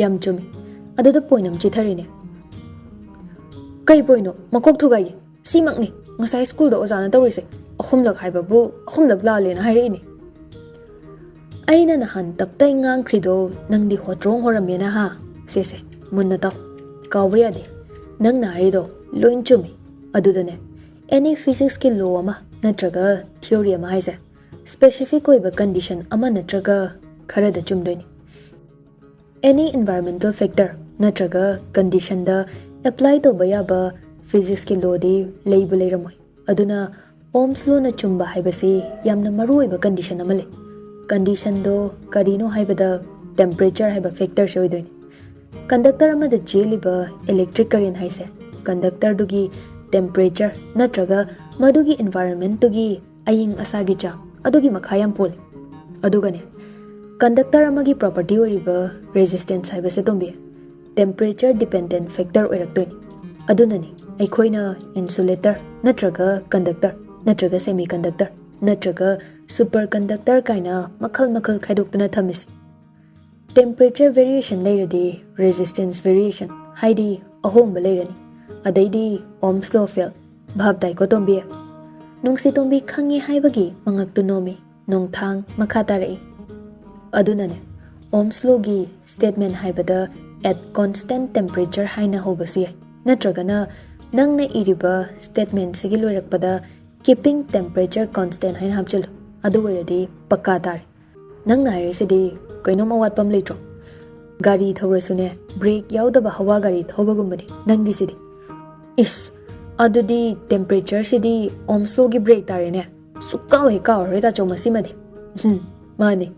"ꯌꯥꯝ ꯆꯨꯝꯃꯤ꯫ ꯑꯗꯨꯗ ꯄꯣꯏꯟ ꯑꯃ ꯆꯤꯊꯔꯤꯅꯦ꯫" "ꯀꯩ ꯄꯣꯏꯟꯅꯣ? ꯃꯀꯣꯛ ꯊꯨꯒꯥꯏꯒꯦ꯫ ꯁꯤꯃꯛꯅꯤ ꯉꯁꯥꯏ ꯁ꯭ꯀꯨꯜꯗ ꯑꯣꯖꯥꯅ ꯇꯧꯔꯤꯁꯦ꯫ ꯑꯍꯨꯝꯂꯛ ꯍꯥꯏꯕꯕꯨ ꯑꯍꯨꯝꯂꯛ ꯂꯥꯜꯂꯦꯅ ꯍꯥꯏꯔꯛꯏꯅꯦ꯫" "ꯑꯩꯅ ꯅꯍꯥꯟ ꯇꯞꯇꯥꯏ ꯉꯥꯡꯈ꯭ꯔꯤꯗꯣ ꯅꯪꯗꯤ ꯍꯣꯇ꯭ꯔꯣꯡ ꯍꯣꯔꯝꯃꯦꯅ ꯍꯥ? ꯁꯦꯁꯦ, ꯃꯨꯟꯅ ꯇꯥꯎ꯫ ꯀꯥꯎꯕ ꯌꯥꯗꯦ꯫ ꯅꯪꯅ ꯍꯥꯏꯔꯤꯗꯣ ꯂꯣꯏ ꯆꯨꯝꯃꯤ꯫ ꯑꯗꯨꯗꯅꯦ, ꯑꯦꯅꯤ ꯐꯤꯖꯤꯛꯁꯀꯤ ꯂꯣ ꯑꯃ ꯅꯠꯇ꯭ꯔꯒ ꯊꯤꯑꯣꯔꯤ ꯑꯃ ꯍꯥꯏꯁꯦ, ꯁ꯭ꯄꯦꯁꯤꯐꯤꯛ ꯑꯣꯏꯕ ꯀꯟꯗꯤꯁꯟ ꯑꯃ ꯅꯠꯇ꯭ꯔꯒ ꯈꯔꯗ ꯆꯨꯝꯗꯣꯏꯅꯤ꯫ ꯑꯦꯅꯤ ꯏꯟꯚꯥꯏꯔꯣꯟꯃꯦꯟꯇꯦꯜ ꯐꯦꯛꯇꯔ ꯅꯠꯇ꯭ꯔꯒ ꯀꯟꯗꯤꯁꯟꯗ ꯑꯦꯄ꯭ꯂꯥꯏ ꯇꯧꯕ ꯌꯥꯕ ꯐꯤꯖꯤꯛꯁꯀꯤ ꯂꯣꯗꯤ ꯂꯩꯕꯨ ꯂꯩꯔꯝꯃꯣꯏ꯫ ꯑꯗꯨꯅ ꯑꯣꯝꯁ ꯂꯣꯅ ꯆꯨꯝꯕ ꯍꯥꯏꯕꯁꯤ ꯌꯥꯝꯅ ꯃꯔꯨ ꯑꯣꯏꯕ ꯀꯟꯗꯤꯁꯟ ꯑꯃ ꯂꯩ꯫ ꯀꯟꯗꯤꯁꯟꯗꯣ ꯀꯔꯤꯅꯣ ꯍꯥꯏꯕꯗ ꯇꯦꯝꯄꯔꯦꯆꯔ ꯍꯥꯏꯕ ꯐꯦꯛꯇꯔꯁꯦ ꯑꯣꯏꯗꯣꯏꯅꯤ꯫ ꯀꯟꯗꯛꯇꯔ ꯑꯃꯗ ꯆꯦꯜꯂꯤꯕ ꯏꯂꯦꯛꯇ꯭ꯔꯤꯛ ꯀꯔꯦꯟ ꯍꯥꯏꯁꯦ ꯀꯟꯗꯛꯇꯔꯗꯨꯒꯤ ꯇꯦꯝꯄꯔꯦꯆꯔ ꯅꯠꯇ꯭ꯔꯒ ꯃꯗꯨꯒꯤ ꯏꯟꯚꯥꯏꯔꯣꯟꯃꯦꯟꯠꯇꯨꯒꯤ ꯑꯏꯪ ꯑꯁꯥꯒꯤ ꯆꯥꯡ ꯑꯗꯨꯒꯤ ꯃꯈꯥ ꯌꯥꯝ ꯄꯣꯜꯂꯤ꯫ ꯑꯗꯨꯒꯅꯦ, ꯀꯟꯗꯛꯇꯔ ꯑꯃꯒꯤ ꯄ꯭ꯔꯣꯄꯔꯇꯤ ꯑꯣꯏꯔꯤꯕ ꯔꯦꯖꯤꯁꯇꯦꯟꯁ ꯍꯥꯏꯕꯁꯦ ꯇꯣꯝꯕꯤ, ꯇꯦꯝꯄꯔꯦꯆꯔ ꯗꯤꯄꯦꯟꯗꯦꯟꯠ ꯐꯦꯛꯇꯔ ꯑꯣꯏꯔꯛꯇꯣꯏꯅꯤ꯫ ꯑꯗꯨꯅꯅꯤ ꯑꯩꯈꯣꯏꯅ ꯏꯟꯁꯨꯂꯦꯇꯔ ꯅꯠꯇ꯭ꯔꯒ ꯀꯟꯗꯛꯇꯔ ꯅꯠꯇ꯭ꯔꯒ ꯁꯦꯃꯤ ꯀꯟꯗꯛꯇꯔ ꯅꯠꯇ꯭ꯔꯒ ꯁꯨꯄꯔ ꯀꯟꯗꯛꯇꯔ ꯀꯥꯏꯅ ꯃꯈꯜ ꯃꯈꯜ ꯈꯥꯏꯗꯣꯛꯇꯨꯅ ꯊꯝꯃꯤꯁꯦ꯫ ꯇꯦꯝꯄꯔꯦꯆꯔ ꯚꯦꯔꯤꯌꯦꯁꯟ ꯂꯩꯔꯗꯤ ꯔꯦꯖꯤꯁꯇꯦꯟꯁ ꯚꯦꯔꯤꯌꯦꯁꯟ, ꯍꯥꯏꯗꯤ ꯑꯍꯣꯡꯕ ꯂꯩꯔꯅꯤ꯫ ꯑꯗꯩꯗꯤ ꯑꯣꯝꯁ ꯂꯣ ꯐꯦꯜ꯫ ꯚꯥꯞ ꯇꯥꯏꯀꯣ ꯇꯣꯝꯕꯤ? ꯅꯨꯡꯁꯤ ꯇꯣꯝꯕꯤ ꯈꯪꯉꯦ ꯍꯥꯏꯕꯒꯤ ꯃꯉꯛꯇꯨ ꯅꯣꯝꯃꯤ꯫ ꯅꯣꯡꯊꯥꯡ ꯃꯈꯥ ꯇꯥꯔꯛꯏ, "ꯑꯗꯨꯅꯅꯦ, ꯑꯣꯝꯁ ꯂꯣꯒꯤ ꯁ꯭ꯇꯦꯠꯃꯦꯟ ꯍꯥꯏꯕꯗ at constant temperature ꯍꯥꯏꯅ ꯍꯧꯕꯁꯨ ꯌꯥꯏ, ꯅꯠꯇ꯭ꯔꯒꯅ ꯅꯪꯅ ꯏꯔꯤꯕ ꯁ꯭ꯇꯦꯠꯃꯦꯟꯁꯤꯒꯤ ꯂꯣꯏꯔꯛꯄꯗ keeping temperature constant ꯍꯥꯏꯅ ꯍꯥꯞꯆꯤꯜꯂꯨ꯫ ꯑꯗꯨ ꯑꯣꯏꯔꯗꯤ ꯄꯛꯀꯥ ꯇꯥꯔꯦ꯫ ꯅꯪꯅ ꯍꯥꯏꯔꯤꯁꯤꯗꯤ ꯀꯩꯅꯣꯝ ꯑꯋꯥꯠꯄ ꯑꯃ ꯂꯩꯇ꯭ꯔꯣ? ꯒꯥꯔꯤ ꯊꯧꯔꯁꯨꯅꯦ, ꯕ꯭ꯔꯦꯛ ꯌꯥꯎꯗꯕ ꯍꯋꯥ ꯒꯥꯔꯤ ꯊꯧꯕꯒꯨꯝꯕꯅꯤ ꯅꯪꯒꯤꯁꯤꯗꯤ꯫ ꯏꯁ, ꯑꯗꯨꯗꯤ ꯇꯦꯝꯄꯔꯦꯆꯔꯁꯤꯗꯤ ꯑꯣꯝꯁ ꯂꯣꯒꯤ ꯕ꯭ꯔꯦꯛ ꯇꯥꯔꯦꯅꯦ꯫ ꯁꯨꯛꯀꯥꯎ ꯍꯦꯛ ꯀꯥꯎꯔꯔꯣꯏ ꯇꯥꯆꯧ ꯃꯁꯤꯃꯗꯤ꯫ ꯎꯝ, ꯃꯥꯅꯦ꯫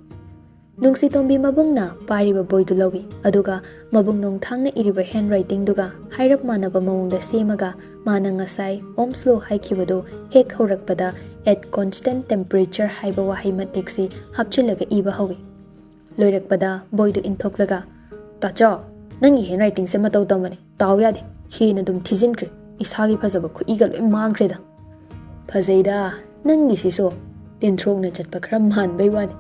ꯅꯨꯡꯁꯤꯇꯣꯝꯕꯤ ꯃꯕꯨꯡꯅ ꯄꯥꯏꯔꯤꯕ ꯕꯣꯏꯗꯨ ꯂꯧꯏ, ꯑꯗꯨꯒ ꯃꯕꯨꯡ ꯅꯣꯡꯊꯥꯡꯅ ꯏꯔꯤꯕ ꯍꯦꯟ ꯔꯥꯏꯇꯤꯡꯗꯨꯒ ꯍꯥꯏꯔꯞ ꯃꯥꯟꯅꯕ ꯃꯑꯣꯡꯗ ꯁꯦꯝꯃꯒ ꯃꯥꯅ ꯉꯁꯥꯏ ꯑꯣꯝꯁ ꯂꯣ ꯍꯥꯏꯈꯤꯕꯗꯨ ꯍꯦꯛ ꯍꯧꯔꯛꯄꯗ at constant temperature ꯍꯥꯏꯕ ꯋꯥꯍꯩ ꯃꯇꯦꯛꯁꯤ ꯍꯥꯞꯆꯤꯜꯂꯒ ꯏꯕ ꯍꯧꯏ꯫ ꯂꯣꯏꯔꯛꯄꯗ ꯕꯣꯏꯗꯨ ꯏꯟꯊꯣꯛꯂꯒ, "ꯇꯥꯆꯧ, ꯅꯪꯒꯤ ꯍꯦꯟ ꯔꯥꯏꯇꯤꯡꯁꯦ ꯃꯇꯧ ꯇꯝꯕꯅꯦ, ꯇꯥꯎ ꯌꯥꯗꯦ, ꯍꯦꯟꯅ ꯑꯗꯨꯝ ꯊꯤꯖꯤꯟꯈ꯭ꯔꯦ, ꯏꯁꯥꯒꯤ ꯐꯖꯕ ꯈꯨꯠꯏꯒ ꯂꯣꯏ ꯃꯥꯡꯈ꯭ꯔꯦꯗ"꯫ "ꯐꯖꯩꯗ, ꯅꯪꯒꯤꯁꯤꯁꯨ ꯇꯤꯟꯊ꯭ꯔꯣꯛꯅ ꯆꯠꯄ ꯈꯔ ꯃꯥꯟꯕꯩ ꯋꯥꯅꯤ"꯫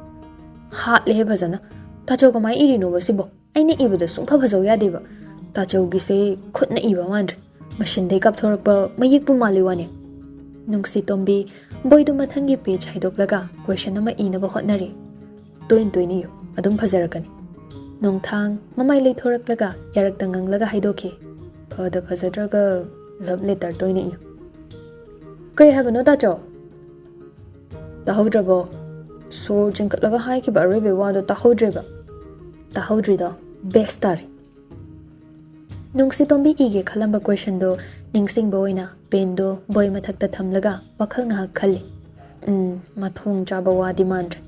"ꯍꯥꯠꯂꯦꯍꯦ ꯐꯖꯅ꯫ ꯇꯥꯆꯧ ꯀꯃꯥꯏꯅ ꯏꯔꯤꯅꯣꯕ ꯁꯤꯕꯣ? ꯑꯩꯅ ꯏꯕꯗ ꯁꯨꯡꯐ ꯐꯖꯧ ꯌꯥꯗꯦꯕ꯫ ꯇꯥꯆꯧꯒꯤꯁꯦ ꯈꯨꯠꯅ ꯏꯕ ꯃꯥꯟꯗ꯭ꯔꯦ꯫ ꯃꯁꯤꯟꯗꯩ ꯀꯥꯞꯊꯣꯔꯛꯄ ꯃꯌꯦꯛꯄꯨ ꯃꯥꯜꯂꯤ ꯋꯥꯅꯤ"꯫ ꯅꯨꯡꯁꯤꯇꯣꯝꯕꯤ ꯕꯣꯏꯗꯨ ꯃꯊꯪꯒꯤ ꯄꯦꯖ ꯍꯥꯏꯗꯣꯛꯂꯒ ꯀꯣꯏꯁꯟ ꯑꯃ ꯏꯅꯕ ꯍꯣꯠꯅꯔꯤ꯫ "ꯇꯣꯏꯅ ꯇꯣꯏꯅ ꯏꯌꯨ, ꯑꯗꯨꯝ ꯐꯖꯔꯛꯀꯅꯤ"꯫ ꯅꯣꯡꯊꯥꯡ ꯃꯃꯥꯏ ꯂꯩꯊꯣꯔꯛꯂꯒ ꯌꯥꯔꯛꯇ ꯉꯥꯡꯂꯒ ꯍꯥꯏꯗꯣꯛꯈꯤ, "ꯐꯗ ꯐꯖꯗ꯭ꯔꯒ ꯂꯚ ꯂꯦꯇꯔ ꯇꯣꯏꯅ ꯏꯌꯨ"꯫ "ꯀꯩ ꯍꯥꯏꯕꯅꯣ ꯇꯥꯆꯧ?" "ꯇꯥꯍꯧꯗ꯭ꯔꯕꯣ? ꯁꯣꯔ ꯆꯤꯡꯈꯠꯂꯒ ꯍꯥꯏꯈꯤꯕ ꯑꯔꯣꯏꯕꯩ ꯋꯥꯗꯣ ꯇꯥꯍꯧꯗ꯭ꯔꯦꯕ?" "ꯇꯥꯍꯧꯗ꯭ꯔꯤꯗꯣ ꯕꯦꯁ ꯇꯥꯔꯦ"꯫ ꯅꯨꯡꯁꯤꯇꯣꯝꯕꯤ ꯏꯒꯦ ꯈꯜꯂꯝꯕ questionꯗꯣ ꯅꯤꯡꯁꯤꯡꯕ ꯑꯣꯏꯅ penꯗꯣ boy ꯃꯊꯛꯇ ꯊꯝꯂꯒ ꯋꯥꯈꯜ ꯉꯥꯏꯍꯥꯛ ꯈꯜꯂꯤ꯫ ꯎꯝ, ꯃꯊꯣꯡ ꯆꯥꯕ ꯋꯥꯗꯤ ꯃꯥꯟꯗ꯭ꯔꯦ꯫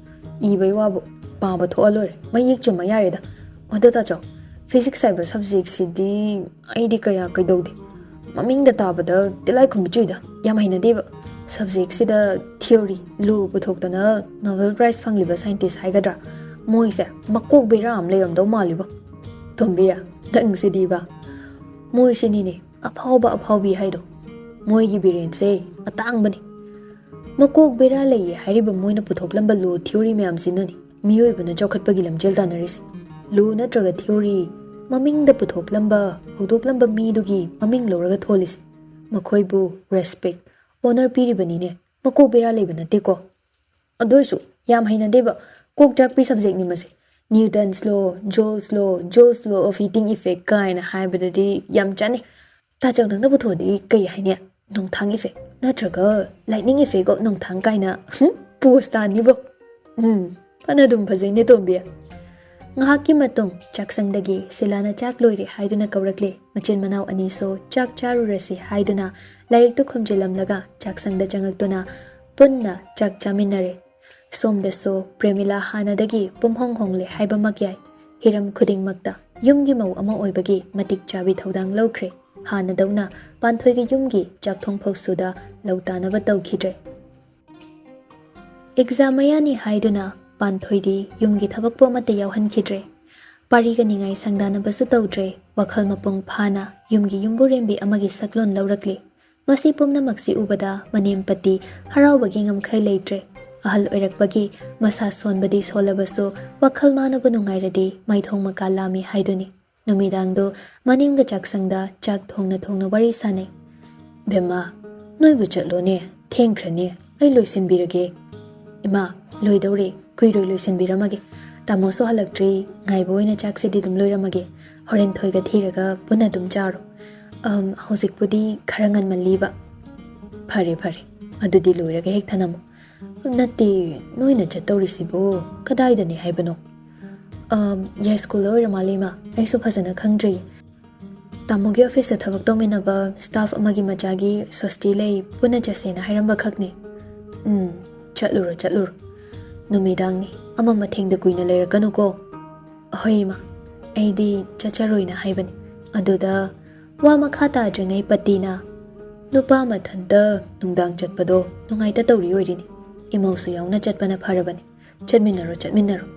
ꯏꯕꯩ ꯋꯥꯕꯨ ꯄꯥꯕ ꯊꯣꯛꯑ ꯂꯣꯏꯔꯦ꯫ ꯃꯌꯦꯛ ꯆꯨꯝꯃ ꯌꯥꯔꯦꯗ꯫ ꯑꯗꯣ ꯇꯥꯆꯧ, physics ꯍꯥꯏꯕ subjectꯁꯤꯗꯤ ꯑꯩꯗꯤ ꯀꯌꯥ ꯀꯩꯗꯧꯗꯦ꯫ ꯃꯃꯤꯡꯗ ꯇꯥꯕꯗ ꯇꯤꯜꯂꯥꯏꯈꯨꯝꯕꯤ ꯆꯨꯏꯗ꯫ ꯌꯥꯝ ꯍꯩꯅꯗꯦꯕ꯫ Subjectꯁꯤꯗ theory ꯂꯨ ꯄꯨꯊꯣꯛꯇꯅ Nobel Prize ꯐꯪꯂꯤꯕ scientist ꯍꯥꯏꯒꯗ꯭ꯔꯥ, ꯃꯣꯏꯁꯦ ꯃꯀꯣꯛ ꯕꯦꯔꯥ ꯑꯃ ꯂꯩꯔꯝꯗꯧ ꯃꯥꯜꯂꯤꯕꯣ꯫ ꯇꯣꯝꯕꯤ, ꯅꯪꯁꯤꯗꯤꯕ꯫ ꯃꯣꯏꯁꯤꯅꯤꯅꯦ ꯑꯐꯥꯎꯕ ꯑꯐꯥꯎꯕꯤ ꯍꯥꯏꯗꯣ꯫ ꯃꯣꯏꯒꯤ ꯕ꯭ꯔꯦꯟꯁꯦ ꯑꯇꯥꯡꯕꯅꯤ꯫ ꯃꯀꯣꯛ ꯕꯦꯔꯥ ꯂꯩꯌꯦ ꯍꯥꯏꯔꯤꯕ ꯃꯣꯏꯅ ꯄꯨꯊꯣꯛꯂꯝꯕ ꯂꯨ theory ꯃꯌꯥꯝꯁꯤꯅꯅꯤ ꯃꯤꯑꯣꯏꯕꯅ ꯆꯥꯎꯈꯠꯄꯒꯤ ꯂꯝꯖꯦꯜ ꯇꯥꯟꯅꯔꯤꯁꯦ꯫ ꯂꯨ ꯅꯠꯇ꯭ꯔꯒ theory ꯃꯃꯤꯡꯗ ꯄꯨꯊꯣꯛꯂꯝꯕ, ꯍꯧꯗꯣꯛꯂꯝꯕ ꯃꯤꯗꯨꯒꯤ ꯃꯃꯤꯡ ꯂꯧꯔꯒ ꯊꯣꯜꯂꯤꯁꯦ꯫ ꯃꯈꯣꯏꯕꯨ respect, honor ꯄꯤꯔꯤꯕꯅꯤꯅꯦ꯫ ꯃꯀꯣꯛ ꯕꯦꯔꯥ ꯂꯩꯕ ꯅꯠꯇꯦꯀꯣ꯫ ꯑꯗꯨ ꯑꯣꯏꯁꯨ ꯌꯥꯝ ꯍꯩꯅꯗꯦꯕ꯫ ꯀꯣꯛ ꯆꯥꯛꯄꯤ subjectꯅꯤ ꯃꯁꯤ꯫ Newton's law, Joule's law, Joule's law of heating effect ꯀꯥꯏꯅ ꯍꯥꯏꯕꯗꯗꯤ ꯌꯥꯝ ꯆꯥꯅꯩ꯫ ꯇꯥꯆꯧ, ꯅꯪꯅ ꯄꯨꯊꯣꯛꯑꯗꯤ ꯀꯩ ꯍꯥꯏꯅꯤ? ꯅꯣꯡꯊꯥꯡ effect ꯅꯠꯇ꯭ꯔꯒ lightning effect of ꯅꯣꯡꯊꯥꯡ ꯀꯥꯏꯅ, ꯍꯨꯝ, post ꯇꯥꯅꯤꯕꯣ꯫ ꯎꯝ, ꯐꯅ ꯑꯗꯨꯝ ꯐꯖꯩꯅꯦ ꯇꯣꯝꯕꯤ꯫ ꯉꯥꯏꯍꯥꯛꯀꯤ ꯃꯇꯨꯡ ꯆꯥꯛꯁꯪꯗꯒꯤ ꯁꯤꯂꯥꯅ ꯆꯥꯛ ꯂꯣꯏꯔꯦ ꯍꯥꯏꯗꯨꯅ ꯀꯧꯔꯛꯂꯦ꯫ ꯃꯆꯤꯟ ꯃꯅꯥꯎ ꯑꯅꯤꯁꯨ ꯆꯥꯛ ꯆꯥꯔꯨꯔꯁꯤ ꯍꯥꯏꯗꯨꯅ ꯂꯥꯏꯔꯤꯛꯇꯨ ꯈꯨꯝꯖꯤꯜꯂꯝꯂꯒ ꯆꯥꯛꯁꯪꯗ ꯆꯪꯉꯛꯇꯨꯅ ꯄꯨꯟꯅ ꯆꯥꯛ ꯆꯥꯃꯤꯟꯅꯔꯦ꯫ ꯁꯣꯝꯗꯁꯨ ꯄ꯭ꯔꯦꯃꯤꯂꯥ ꯍꯥꯟꯅꯗꯒꯤ ꯄꯨꯝꯍꯣꯡ ꯍꯣꯡꯂꯦ ꯍꯥꯏꯕꯃꯛ ꯌꯥꯏ꯫ ꯍꯤꯔꯝ ꯈꯨꯗꯤꯡꯃꯛꯇ ꯌꯨꯝꯒꯤ ꯃꯧ ꯑꯃ ꯑꯣꯏꯕꯒꯤ ꯃꯇꯤꯛ ꯆꯥꯕꯤ ꯊꯧꯗꯥꯡ ꯂꯧꯈ꯭ꯔꯦ꯫ ꯍꯥꯟꯅꯗꯧꯅ ꯄꯥꯟꯊꯣꯏꯒꯤ ꯌꯨꯝꯒꯤ ꯆꯥꯛꯊꯣꯡ ꯐꯥꯎꯁꯨꯗ ꯂꯧ ꯇꯥꯅꯕ ꯇꯧꯈꯤꯗ꯭ꯔꯦ꯫ Exam ꯃꯌꯥꯅꯤ ꯍꯥꯏꯗꯨꯅ ꯄꯥꯟꯊꯣꯏꯗꯤ ꯌꯨꯝꯒꯤ ꯊꯕꯛꯄꯨ ꯑꯃꯠꯇ ꯌꯥꯎꯍꯟꯈꯤꯗ꯭ꯔꯦ꯫ ꯄꯥꯔꯤꯒ ꯅꯤꯡꯉꯥꯏ ꯁꯪꯗꯥꯅꯕꯁꯨ ꯇꯧꯗ꯭ꯔꯦ꯫ ꯋꯥꯈꯜ ꯃꯄꯨꯡ ꯐꯥꯅ ꯌꯨꯝꯒꯤ ꯌꯨꯝꯕꯨꯔꯦꯝꯕꯤ ꯑꯃꯒꯤ ꯁꯛꯂꯣꯟ ꯂꯧꯔꯛꯂꯤ꯫ ꯃꯁꯤ ꯄꯨꯝꯅꯃꯛꯁꯤ ꯎꯕꯗ ꯃꯅꯦꯝꯄꯇꯤ ꯍꯔꯥꯎꯕꯒꯤ ꯉꯝꯈꯩ ꯂꯩꯇ꯭ꯔꯦ꯫ ꯑꯍꯜ ꯑꯣꯏꯔꯛꯄꯒꯤ ꯃꯁꯥ ꯁꯣꯟꯕꯗꯤ ꯁꯣꯜꯂꯕꯁꯨ ꯋꯥꯈꯜ ꯃꯥꯅꯕꯨ ꯅꯨꯡꯉꯥꯏꯔꯗꯤ ꯃꯥꯏꯊꯣꯡ ꯃꯀꯥ ꯂꯥꯝꯃꯤ ꯍꯥꯏꯗꯨꯅꯤ꯫ ꯅꯨꯃꯤꯗꯥꯡꯗꯨ ꯃꯅꯤꯡꯒ ꯆꯥꯛꯁꯪꯗ ꯆꯥꯛ ꯊꯣꯡꯅ ꯊꯣꯡꯅ ꯋꯥꯔꯤ ꯁꯥꯟꯅꯩ꯫ "ꯕꯦꯝꯃ, ꯅꯣꯏꯕꯨ ꯆꯠꯂꯣꯅꯦ, ꯊꯦꯡꯈ꯭ꯔꯅꯤ, ꯑꯩ ꯂꯣꯏꯁꯤꯟꯕꯤꯔꯒꯦ꯫" "ꯏꯃꯥ, ꯂꯣꯏꯗꯧꯔꯦ, ꯀꯨꯏꯔꯣꯏ ꯂꯣꯏꯁꯤꯟꯕꯤꯔꯝꯃꯒꯦ꯫ ꯇꯥꯃꯣꯁꯨ ꯍꯜꯂꯛꯇ꯭ꯔꯤ, ꯉꯥꯏꯕ ꯑꯣꯏꯅ ꯆꯥꯛꯁꯤꯗꯤ ꯑꯗꯨꯝ ꯂꯣꯏꯔꯝꯃꯒꯦ꯫ ꯍꯣꯔꯦꯟ ꯊꯣꯏꯒ ꯊꯤꯔꯒ ꯄꯨꯟꯅ ꯑꯗꯨꯝ ꯆꯥꯔꯣ꯫ ꯑꯝ, ꯍꯧꯖꯤꯛꯄꯨꯗꯤ ꯈꯔ ꯉꯟꯃꯜꯂꯤꯕ꯫" "ꯐꯔꯦ, ꯐꯔꯦ, ꯑꯗꯨꯗꯤ ꯂꯣꯏꯔꯒ ꯍꯦꯛ ꯊꯅꯝꯃꯣ꯫" "ꯅꯠꯇꯦ, ꯅꯣꯏꯅ ꯆꯠꯇꯧꯔꯤꯁꯤꯕꯨ ꯀꯗꯥꯏꯗꯅꯤ ꯍꯥꯏꯕꯅꯣ?" "ꯑꯝ, ꯌꯥꯏꯁ꯭ꯀꯨꯜꯗ ꯑꯣꯏꯔ ꯃꯥꯜꯂꯦ, ꯏꯃꯥ, ꯑꯩꯁꯨ ꯐꯖꯅ ꯈꯪꯗ꯭ꯔꯤ꯫" ꯇꯥꯃꯣꯒꯤ ꯑꯣꯐꯤꯁꯇ ꯊꯕꯛ ꯇꯧꯃꯤꯟꯅꯕ ꯁ꯭ꯇꯥꯐ ꯑꯃꯒꯤ ꯃꯆꯥꯒꯤ ꯁꯣꯁꯇꯤ ꯂꯩ, ꯄꯨꯟꯅ ꯆꯠꯁꯦꯅ ꯍꯥꯏꯔꯝꯕ ꯈꯛꯅꯤ꯫ ꯎꯝ, ꯆꯠꯂꯨꯔꯣ, ꯆꯠꯂꯨꯔꯣ꯫ ꯅꯨꯃꯤꯗꯥꯡꯅꯤ, ꯑꯃ ꯃꯊꯦꯡꯗ ꯀꯨꯏꯅ ꯂꯩꯔꯛꯀꯅꯨꯀꯣ꯫ "ꯑꯍꯣꯏ ꯏꯃꯥ, ꯑꯩꯗꯤ ꯆꯠꯆꯔꯣꯏꯅ ꯍꯥꯏꯕꯅꯤ"꯫ ꯑꯗꯨꯗ ꯋꯥ ꯃꯈꯥ ꯇꯥꯗ꯭ꯔꯤꯉꯩ ꯄꯇꯤꯅ, "ꯅꯨꯄꯥ ꯃꯊꯟꯇ ꯅꯨꯡꯗꯥꯡ ꯆꯠꯄꯗꯣ ꯅꯨꯡꯉꯥꯏꯇ ꯇꯧꯔꯤ ꯑꯣꯏꯔꯤꯅꯤ꯫ ꯏꯃꯧꯁꯨ ꯌꯥꯎꯅ ꯆꯠꯄꯅ ꯐꯔꯕꯅꯤ꯫ ꯆꯠꯃꯤꯟꯅꯔꯣ, ꯆꯠꯃꯤꯟꯅꯔꯣ"꯫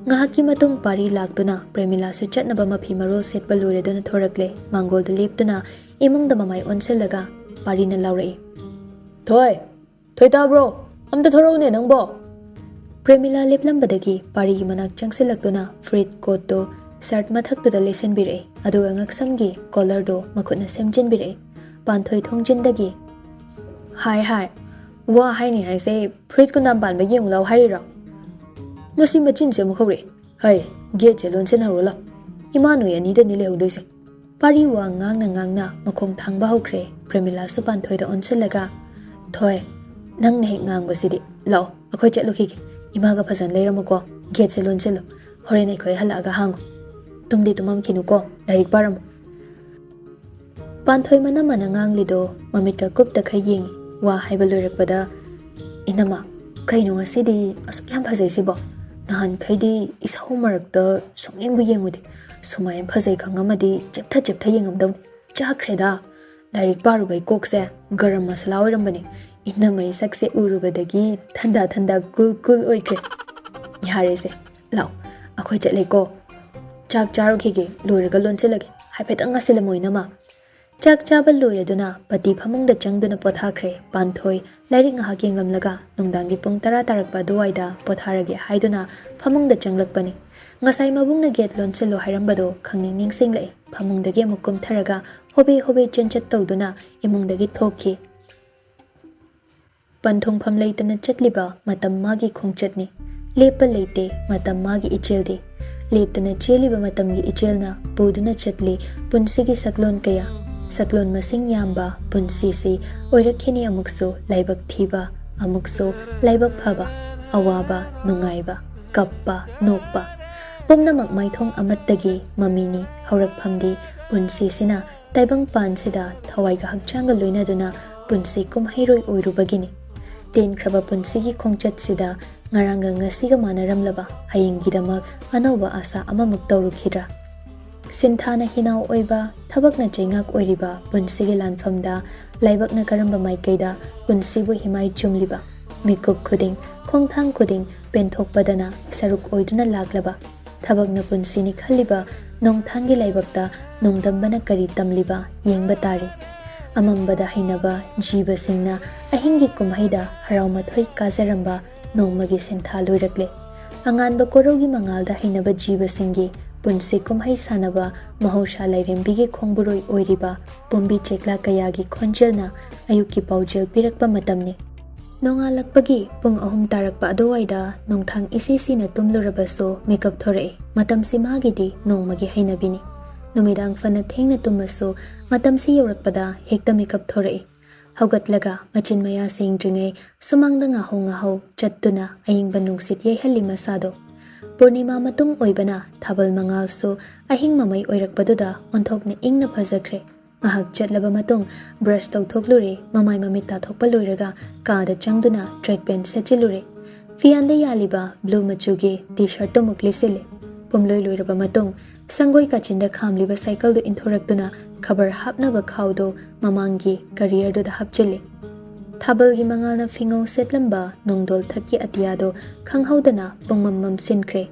ꯉꯥꯏꯍꯥꯛꯀꯤ ꯃꯇꯨꯡ ꯄꯥꯔꯤ ꯂꯥꯛꯇꯨꯅ ꯄ꯭ꯔꯦꯃꯤꯂꯥꯁꯨ ꯆꯠꯅꯕ ꯃꯐꯤ ꯃꯔꯣꯜ ꯁꯦꯠꯄ ꯂꯣꯏꯔꯗꯨꯅ ꯊꯣꯔꯛꯂꯦ꯫ ꯃꯥꯡꯒꯣꯜꯗ ꯂꯦꯞꯇꯨꯅ ꯏꯃꯨꯡꯗ ꯃꯃꯥꯏ ꯑꯣꯟꯁꯤꯜꯂꯒ ꯄꯥꯔꯤꯅ ꯂꯥꯎꯔꯛꯏ, "ꯊꯣꯏ! ꯊꯣꯏ, ꯇꯥꯕ꯭ꯔꯣ? ꯑꯝꯇ ꯊꯣꯔꯛꯎꯅꯦ ꯅꯪꯕꯣ!" ꯄ꯭ꯔꯦꯃꯤꯂꯥ ꯂꯦꯞꯂꯝꯕꯗꯒꯤ ꯄꯥꯔꯤꯒꯤ ꯃꯅꯥꯛ ꯆꯪꯁꯤꯜꯂꯛꯇꯨꯅ ꯐꯨꯔꯤꯠ ꯀꯣꯠꯇꯨ ꯁꯔꯠ ꯃꯊꯛꯇꯨꯗ ꯂꯩꯁꯤꯟꯕꯤꯔꯛꯏ, ꯑꯗꯨꯒ ꯉꯛꯁꯝꯒꯤ ꯀꯣꯂꯔꯗꯨ ꯃꯈꯨꯠꯅ ꯁꯦꯝꯖꯤꯟꯕꯤꯔꯛꯏ꯫ ꯄꯥꯟꯊꯣꯏ ꯊꯣꯡꯖꯤꯟꯗꯒꯤ, "ꯍꯥꯏ, ꯍꯥꯏ, ꯋꯥ ꯍꯥꯏꯅꯤ ꯍꯥꯏꯁꯦ ꯐꯨꯔꯤꯠ ꯀꯨꯟꯗꯥꯝ ꯄꯥꯟꯕ ꯌꯦꯡꯉꯨ ꯂꯥꯎ ꯍꯥꯏꯔꯤꯔꯣ? ꯃꯁꯤ ꯃꯆꯤꯟꯁꯦ ꯑꯃꯨꯛ ꯍꯧꯔꯛꯑꯦ꯫ ꯍꯩ, ꯒꯦꯠꯁꯦ ꯂꯣꯟꯁꯤꯟꯍꯧꯔꯣ ꯂꯥꯎ꯫ ꯏꯃꯥ ꯅꯣꯏ ꯑꯅꯤꯗꯅꯤ ꯂꯩꯍꯧꯗꯣꯏꯁꯦ"꯫ ꯄꯥꯔꯤ ꯋꯥ ꯉꯥꯡꯅ ꯉꯥꯡꯅ ꯃꯈꯣꯡ ꯊꯥꯡꯕ ꯍꯧꯈ꯭ꯔꯦ꯫ ꯄ꯭ꯔꯦꯃꯤꯂꯥꯁꯨ ꯄꯥꯟꯊꯣꯏꯗ ꯑꯣꯟꯁꯤꯜꯂꯒ, "ꯊꯣꯏ, ꯅꯪꯅ ꯍꯦꯛ ꯉꯥꯡꯕꯁꯤꯗꯤ꯫ ꯂꯥꯛꯑꯣ, ꯑꯩꯈꯣꯏ ꯆꯠꯂꯨꯈꯤꯒꯦ꯫ ꯏꯃꯥꯒ ꯐꯖꯅ ꯂꯩꯔꯝꯃꯨꯀꯣ꯫ ꯒꯦꯠꯁꯦ ꯂꯣꯟꯁꯤꯜꯂꯨ꯫ ꯍꯣꯔꯦꯟ ꯑꯩꯈꯣꯏ ꯍꯜꯂꯛꯑꯒ ꯍꯥꯡꯉꯨ꯫ ꯇꯨꯝꯗꯤ ꯇꯨꯝꯃꯝꯈꯤꯅꯨꯀꯣ, ꯂꯥꯏꯔꯤꯛ ꯄꯥꯔꯝꯃꯨ"꯫ ꯄꯥꯟꯊꯣꯏ ꯃꯅꯝ ꯃꯅ ꯉꯥꯡꯂꯤꯗꯣ ꯃꯃꯤꯠꯀ ꯀꯨꯞꯇꯈꯩ ꯌꯦꯡꯉꯤ꯫ ꯋꯥ ꯍꯥꯏꯕ ꯂꯣꯏꯔꯛꯄꯗ, "ꯏꯅꯝꯃ, ꯀꯩꯅꯣ ꯉꯁꯤꯗꯤ ꯑꯁꯨꯛ ꯌꯥꯝ ꯐꯖꯩꯁꯤꯕꯣ? ꯅꯍꯥꯟꯈꯩꯗꯤ ꯏꯁꯧ ꯃꯔꯛꯇ ꯁꯨꯡꯌꯦꯡꯕꯨ ꯌꯦꯡꯉꯨꯗꯦ꯫ ꯁꯨꯃꯥꯏꯅ ꯐꯖꯩ ꯈꯪꯉꯝꯃꯗꯤ ꯆꯦꯞꯊ ꯆꯦꯞꯊ ꯌꯦꯡꯉꯝꯗꯧꯅꯤ꯫ ꯆꯥꯈ꯭ꯔꯦꯗ꯫ ꯂꯥꯏꯔꯤꯛ ꯄꯥꯔꯨꯕꯩ ꯀꯣꯛꯁꯦ ꯒꯔꯝ ꯃꯁꯥꯂꯥ ꯑꯣꯏꯔꯝꯕꯅꯤ꯫ ꯏꯅꯝꯃꯩ ꯁꯛꯁꯦ ꯎꯔꯨꯕꯗꯒꯤ ꯊꯟꯗꯥ ꯊꯟꯗꯥ ꯀꯨꯜ ꯀꯨꯜ ꯑꯣꯏꯈ꯭ꯔꯦ꯫ ꯌꯥꯔꯦꯁꯦ, ꯂꯥꯛꯑꯣ, ꯑꯩꯈꯣꯏ ꯆꯠꯂꯦꯀꯣ꯫ ꯆꯥꯛ ꯆꯥꯔꯨꯈꯤꯒꯦ, ꯂꯣꯏꯔꯒ ꯂꯣꯟꯁꯤꯜꯂꯒꯦ꯫ ꯍꯥꯏꯐꯦꯠꯇꯪ ꯉꯥꯏꯁꯤꯜꯂꯝꯃꯣ ꯏꯅꯝꯃ"꯫ ꯆꯥꯛ ꯆꯥꯕ ꯂꯣꯏꯔꯗꯨꯅ ꯄꯇꯤ ꯐꯃꯨꯡꯗ ꯆꯪꯗꯨꯅ ꯄꯣꯊꯥꯈ꯭ꯔꯦ꯫ ꯄꯥꯟꯊꯣꯏ ꯂꯥꯏꯔꯤꯛ ꯉꯥꯏꯍꯥꯛ ꯌꯦꯡꯂꯝꯂꯒ ꯅꯨꯡꯗꯥꯡꯒꯤ ꯄꯨꯡ ꯇꯔꯥ ꯇꯥꯔꯛꯄ ꯑꯗꯨꯋꯥꯏꯗ ꯄꯣꯊꯥꯔꯒꯦ ꯍꯥꯏꯗꯨꯅ ꯐꯃꯨꯡꯗ ꯆꯪꯂꯛꯄꯅꯤ꯫ ꯉꯁꯥꯏ ꯃꯕꯨꯡꯅ ꯒꯦꯠ ꯂꯣꯟꯁꯤꯜꯂꯣ ꯍꯥꯏꯔꯝꯕꯗꯣ ꯈꯪꯅꯤꯡ ꯅꯤꯡꯁꯤꯡꯂꯛꯏ꯫ ꯐꯃꯨꯡꯗꯒꯤ ꯑꯃꯨꯛ ꯀꯨꯝꯊꯔꯒ ꯍꯣꯕꯦ ꯍꯣꯕꯦ ꯆꯦꯟꯆꯠ ꯇꯧꯗꯨꯅ ꯏꯃꯨꯡꯗꯒꯤ ꯊꯣꯛꯈꯤ꯫ ꯄꯟꯊꯨꯡꯐꯝ ꯂꯩꯇꯅ ꯆꯠꯂꯤꯕ ꯃꯇꯝ ꯃꯥꯒꯤ ꯈꯣꯡꯆꯠꯅꯤ꯫ ꯂꯦꯞꯄ ꯂꯩꯇꯦ ꯃꯇꯝ ꯃꯥꯒꯤ ꯏꯆꯦꯜꯗꯤ꯫ ꯂꯦꯞꯇꯅ ꯆꯦꯜꯂꯤꯕ ꯃꯇꯝꯒꯤ ꯏꯆꯦꯜꯅ ꯄꯨꯗꯨꯅ ꯆꯠꯂꯤ ꯄꯨꯟꯁꯤꯒꯤ ꯁꯛꯂꯣꯟ ꯀꯌꯥ꯫ ꯁꯛꯂꯣꯟ ꯃꯁꯤꯡ ꯌꯥꯝꯕ ꯄꯨꯟꯁꯤꯁꯤ ꯑꯣꯏꯔꯛꯈꯤꯅꯤ ꯑꯃꯨꯛꯁꯨ ꯂꯥꯏꯕꯛ ꯊꯤꯕ, ꯑꯃꯨꯛꯁꯨ ꯂꯥꯏꯕꯛ ꯐꯕ, ꯑꯋꯥꯕ, ꯅꯨꯡꯉꯥꯏꯕ, ꯀꯞꯄ, ꯅꯣꯛꯄ꯫ ꯄꯨꯝꯅꯃꯛ ꯃꯥꯏꯊꯣꯡ ꯑꯃꯠꯇꯒꯤ ꯃꯃꯤꯅꯤ꯫ ꯍꯧꯔꯛꯐꯝꯗꯤ ꯄꯨꯟꯁꯤꯁꯤꯅ ꯇꯥꯏꯕꯪ ꯄꯥꯟꯁꯤꯗ ꯊꯋꯥꯏꯒ ꯍꯛꯆꯥꯡꯒ ꯂꯣꯏꯅꯗꯨꯅ ꯄꯨꯟꯁꯤ ꯀꯨꯝꯍꯩꯔꯣꯏ ꯑꯣꯏꯔꯨꯕꯒꯤꯅꯤ꯫ ꯇꯦꯟꯈ꯭ꯔꯕ ꯄꯨꯟꯁꯤꯒꯤ ꯈꯣꯡꯆꯠꯁꯤꯗ ꯉꯔꯥꯡꯒ ꯉꯁꯤꯒ ꯃꯥꯟꯅꯔꯝꯂꯕ ꯍꯌꯦꯡꯒꯤꯗꯃꯛ ꯑꯅꯧꯕ ꯑꯥꯁꯥ ꯑꯃꯃꯨꯛ ꯇꯧꯔꯨꯈꯤꯗ꯭ꯔꯥ? ꯁꯤꯟꯊꯥꯅ ꯍꯤꯅꯥꯎ ꯑꯣꯏꯕ, ꯊꯕꯛꯅ ꯆꯩꯉꯥꯛ ꯑꯣꯏꯔꯤꯕ ꯄꯨꯟꯁꯤꯒꯤ ꯂꯥꯟꯐꯝꯗ ꯂꯥꯏꯕꯛꯅ ꯀꯔꯝꯕ ꯃꯥꯏꯀꯩꯗ ꯄꯨꯟꯁꯤꯕꯨ ꯍꯤꯃꯥꯏ ꯆꯨꯝꯂꯤꯕ? ꯃꯤꯀꯨꯞ ꯈꯨꯗꯤꯡ, ꯈꯣꯡꯊꯥꯡ ꯈꯨꯗꯤꯡ ꯄꯦꯟꯊꯣꯛꯄꯗꯅ ꯁꯔꯨꯛ ꯑꯣꯏꯗꯨꯅ ꯂꯥꯛꯂꯕ, ꯊꯕꯛꯅ ꯄꯨꯟꯁꯤꯅꯤ ꯈꯜꯂꯤꯕ ꯅꯣꯡꯊꯥꯡꯒꯤ ꯂꯥꯏꯕꯛꯇ ꯅꯣꯡꯗꯝꯕꯅ ꯀꯔꯤ ꯇꯝꯂꯤꯕ ꯌꯦꯡꯕ ꯇꯥꯔꯤ꯫ ꯑꯃꯝꯕꯗ ꯍꯩꯅꯕ ꯖꯤꯕꯁꯤꯡꯅ ꯑꯍꯤꯡꯒꯤ ꯀꯨꯝꯍꯩꯗ ꯍꯔꯥꯎ ꯃꯊꯣꯏ ꯀꯥꯖꯔꯝꯕ ꯅꯣꯡꯃꯒꯤ ꯁꯤꯟꯊꯥ ꯂꯣꯏꯔꯛꯂꯦ꯫ ꯑꯉꯥꯟꯕ ꯀꯣꯔꯧꯒꯤ ꯃꯉꯥꯜꯗ ꯍꯩꯅꯕ ꯖꯤꯕꯁꯤꯡꯒꯤ ꯄꯨꯟꯁꯤ ꯀꯨꯝꯍꯩ ꯁꯥꯟꯅꯕ ꯃꯍꯧꯁꯥ ꯂꯥꯏꯔꯦꯝꯕꯤꯒꯤ ꯈꯣꯡꯕꯨꯔꯣꯏ ꯑꯣꯏꯔꯤꯕ ꯄꯣꯝꯕꯤ ꯆꯦꯛꯂꯥ ꯀꯌꯥꯒꯤ ꯈꯣꯟꯖꯦꯜꯅ ꯑꯌꯨꯛꯀꯤ ꯄꯥꯎꯖꯦꯜ ꯄꯤꯔꯛꯄ ꯃꯇꯝꯅꯤ꯫ ꯅꯣꯡꯉꯥꯜꯂꯛꯄꯒꯤ ꯄꯨꯡ ꯑꯍꯨꯝ ꯇꯥꯔꯛꯄ ꯑꯗꯨꯋꯥꯏꯗ ꯅꯣꯡꯊꯥꯡ ꯏꯁꯤ ꯁꯤꯅ ꯇꯨꯝꯂꯨꯔꯕꯁꯨ ꯃꯤꯀꯞ ꯊꯣꯔꯛꯏ꯫ ꯃꯇꯝꯁꯤ ꯃꯥꯒꯤꯗꯤ ꯅꯣꯡꯃꯒꯤ ꯍꯩꯅꯕꯤꯅꯤ꯫ ꯅꯨꯃꯤꯗꯥꯡ ꯐꯅ ꯊꯦꯡꯅ ꯇꯨꯝꯃꯁꯨ ꯃꯇꯝꯁꯤ ꯌꯧꯔꯛꯄꯗ ꯍꯦꯛꯇ ꯃꯤꯀꯞ ꯊꯣꯔꯛꯏ꯫ ꯍꯧꯒꯠꯂꯒ ꯃꯆꯤꯟ ꯃꯌꯥ ꯁꯦꯡꯗ꯭ꯔꯤꯉꯩ ꯁꯨꯃꯥꯡꯗ ꯉꯥꯍꯧ ꯉꯥꯍꯧ ꯆꯠꯇꯨꯅ ꯑꯏꯪꯕ ꯅꯨꯡꯁꯤꯠ ꯌꯩꯍꯜꯂꯤ ꯃꯁꯥꯗꯣ꯫ ꯄꯨꯔꯅꯤꯃꯥ ꯃꯇꯨꯡ ꯑꯣꯏꯕꯅ ꯊꯥꯕꯜ ꯃꯉꯥꯜꯁꯨ ꯑꯍꯤꯡ ꯃꯃꯩ ꯑꯣꯏꯔꯛꯄꯗꯨꯗ ꯑꯣꯟꯊꯣꯛꯅ ꯏꯪꯅ ꯐꯖꯈ꯭ꯔꯦ꯫ ꯉꯥꯏꯍꯥꯛ ꯆꯠꯂꯕ ꯃꯇꯨꯡ ꯕ꯭ꯔꯁ ꯇꯧꯊꯣꯛꯂꯨꯔꯦ, ꯃꯃꯥꯏ ꯃꯃꯤꯠ ꯇꯥꯊꯣꯛꯄ ꯂꯣꯏꯔꯒ ꯀꯥꯗ ꯆꯪꯗꯨꯅ ꯇ꯭ꯔꯦꯛ ꯄꯦꯟ ꯁꯦꯠꯆꯤꯜꯂꯨꯔꯦ꯫ ꯐꯤꯌꯥꯟꯗ ꯌꯥꯜꯂꯤꯕ ꯕ꯭ꯂꯨ ꯃꯆꯨꯒꯤ ꯇꯤ ꯁꯔꯠꯇꯨꯃꯨꯛ ꯂꯤꯠꯁꯤꯜꯂꯦ꯫ ꯄꯨꯝꯂꯣꯏ ꯂꯣꯏꯔꯕ ꯃꯇꯨꯡ ꯁꯪꯒꯣꯏ ꯀꯥꯆꯤꯟꯗ ꯈꯥꯝꯂꯤꯕ ꯁꯥꯏꯀꯜꯗꯨ ꯏꯟꯊꯣꯔꯛꯇꯨꯅ ꯈꯕꯔ ꯍꯥꯞꯅꯕ ꯈꯥꯎꯗꯨ ꯃꯃꯥꯡꯒꯤ ꯀꯔꯤꯌꯔꯗꯨꯗ ꯍꯥꯞꯆꯤꯜꯂꯦ꯫ ꯊꯥꯕꯜꯒꯤ ꯃꯉꯥꯜꯅ ꯐꯤꯉꯧ ꯁꯦꯠꯂꯝꯕ ꯅꯣꯡꯗꯣꯜ ꯊꯛꯀꯤ ꯑꯇꯤꯌꯥꯗꯨ ꯈꯪꯍꯧꯗꯅ ꯄꯨꯡꯃꯝ ꯃꯝꯁꯤꯟꯈ꯭ꯔꯦ꯫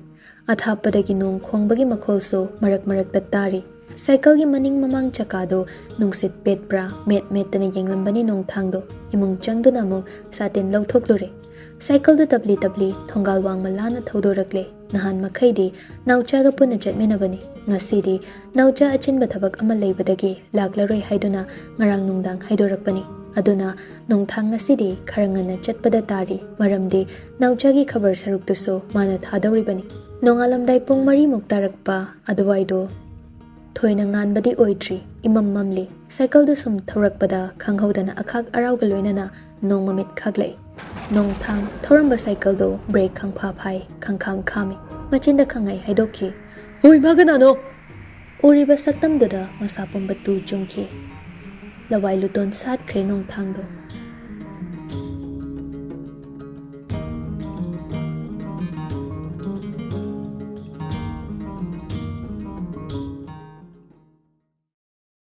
ꯑꯊꯥꯞꯄꯗꯒꯤ ꯅꯣꯡ ꯈꯣꯡꯕꯒꯤ ꯃꯈꯣꯜꯁꯨ ꯃꯔꯛ ꯃꯔꯛꯇ ꯇꯥꯔꯤ꯫ ꯁꯥꯏꯀꯜꯒꯤ ꯃꯅꯤꯡ ꯃꯃꯥꯡ ꯆꯀꯥꯗꯨ ꯅꯨꯡꯁꯤꯠ ꯄꯦꯠꯄ꯭ꯔꯥ ꯃꯦꯠ ꯃꯦꯠꯇꯅ ꯌꯦꯡꯂꯝꯕꯅꯤ ꯅꯣꯡꯊꯥꯡꯗꯣ꯫ ꯏꯃꯨꯡ ꯆꯪꯗꯨꯅ ꯑꯃꯨꯛ ꯁꯥꯇꯤꯟ ꯂꯧꯊꯣꯛꯂꯨꯔꯦ꯫ ꯁꯥꯏꯀꯜꯗꯨ ꯇꯞꯂꯤ ꯇꯞꯂꯤ ꯊꯣꯡꯒꯥꯜ ꯋꯥꯡꯃ ꯂꯥꯟꯅ ꯊꯧꯗꯣꯔꯛꯂꯦ꯫ ꯅꯍꯥꯟ ꯃꯈꯩꯗꯤ ꯅꯥꯎꯆꯥꯒ ꯄꯨꯟꯅ ꯆꯠꯃꯤꯟꯅꯕꯅꯤ꯫ ꯉꯁꯤꯗꯤ ꯅꯥꯎꯆꯥ ꯑꯆꯤꯟꯕ ꯊꯕꯛ ꯑꯃ ꯂꯩꯕꯗꯒꯤ ꯂꯥꯛꯂꯔꯣꯏ ꯍꯥꯏꯗꯨꯅ ꯉꯔꯥꯡ ꯅꯨꯡꯗꯥꯡ ꯍꯥꯏꯗꯣꯔꯛꯄꯅꯤ꯫ ꯑꯗꯨꯅ ꯅꯣꯡꯊꯥꯡ ꯉꯁꯤꯗꯤ ꯈꯔ ꯉꯟꯅ ꯆꯠꯄꯗ ꯇꯥꯔꯤ, ꯃꯔꯝꯗꯤ ꯅꯥꯎꯆꯥꯒꯤ ꯈꯕꯔ ꯁꯔꯨꯛꯇꯨꯁꯨ ꯃꯥꯅ ꯊꯥꯗꯧꯔꯤꯕꯅꯤ꯫ ꯅꯣꯡꯉꯥꯜꯂꯝꯗꯥꯏ ꯄꯨꯡ ꯃꯔꯤꯃꯨꯛ ꯇꯥꯔꯛꯄ ꯑꯗꯨꯋꯥꯏꯗꯣ꯫ ꯊꯣꯏꯅ ꯉꯥꯟꯕꯗꯤ ꯑꯣꯏꯗ꯭ꯔꯤ, ꯏꯃꯝ ꯃꯝꯂꯤ꯫ ꯁꯥꯏꯀꯜꯗꯨ ꯁꯨꯝ ꯊꯧꯔꯛꯄꯗ ꯈꯪꯍꯧꯗꯅ ꯑꯈꯥꯛ ꯑꯔꯥꯎꯒ ꯂꯣꯏꯅꯅ ꯅꯣꯡ ꯃꯃꯤꯠ ꯈꯥꯛꯂꯛꯏ꯫ ꯅꯣꯡꯊꯥꯡ ꯊꯧꯔꯝꯕ ꯁꯥꯏꯀꯜꯗꯨ ꯕ꯭ꯔꯦꯛ ꯈꯪꯐꯥ ꯐꯥꯏ, ꯈꯪꯈꯥꯝ ꯈꯥꯝꯃꯤ꯫ ꯃꯆꯤꯟꯗ ꯈꯪꯍꯥꯏ ꯍꯥꯏꯗꯣꯛꯈꯤ꯫ "ꯍꯣꯏ, ꯃꯥ ꯀꯅꯥꯅꯣ?" ꯎꯔꯤꯕ ꯁꯛꯇꯝꯗꯨꯗ ꯃꯁꯥ ꯄꯨꯝꯕ ꯇꯨ ꯆꯨꯡꯈꯤ꯫ ꯂꯋꯥꯏ ꯂꯨꯇꯣꯟ ꯁꯥꯠꯈ꯭ꯔꯦ ꯅꯣꯡꯊꯥꯡꯗꯣ꯫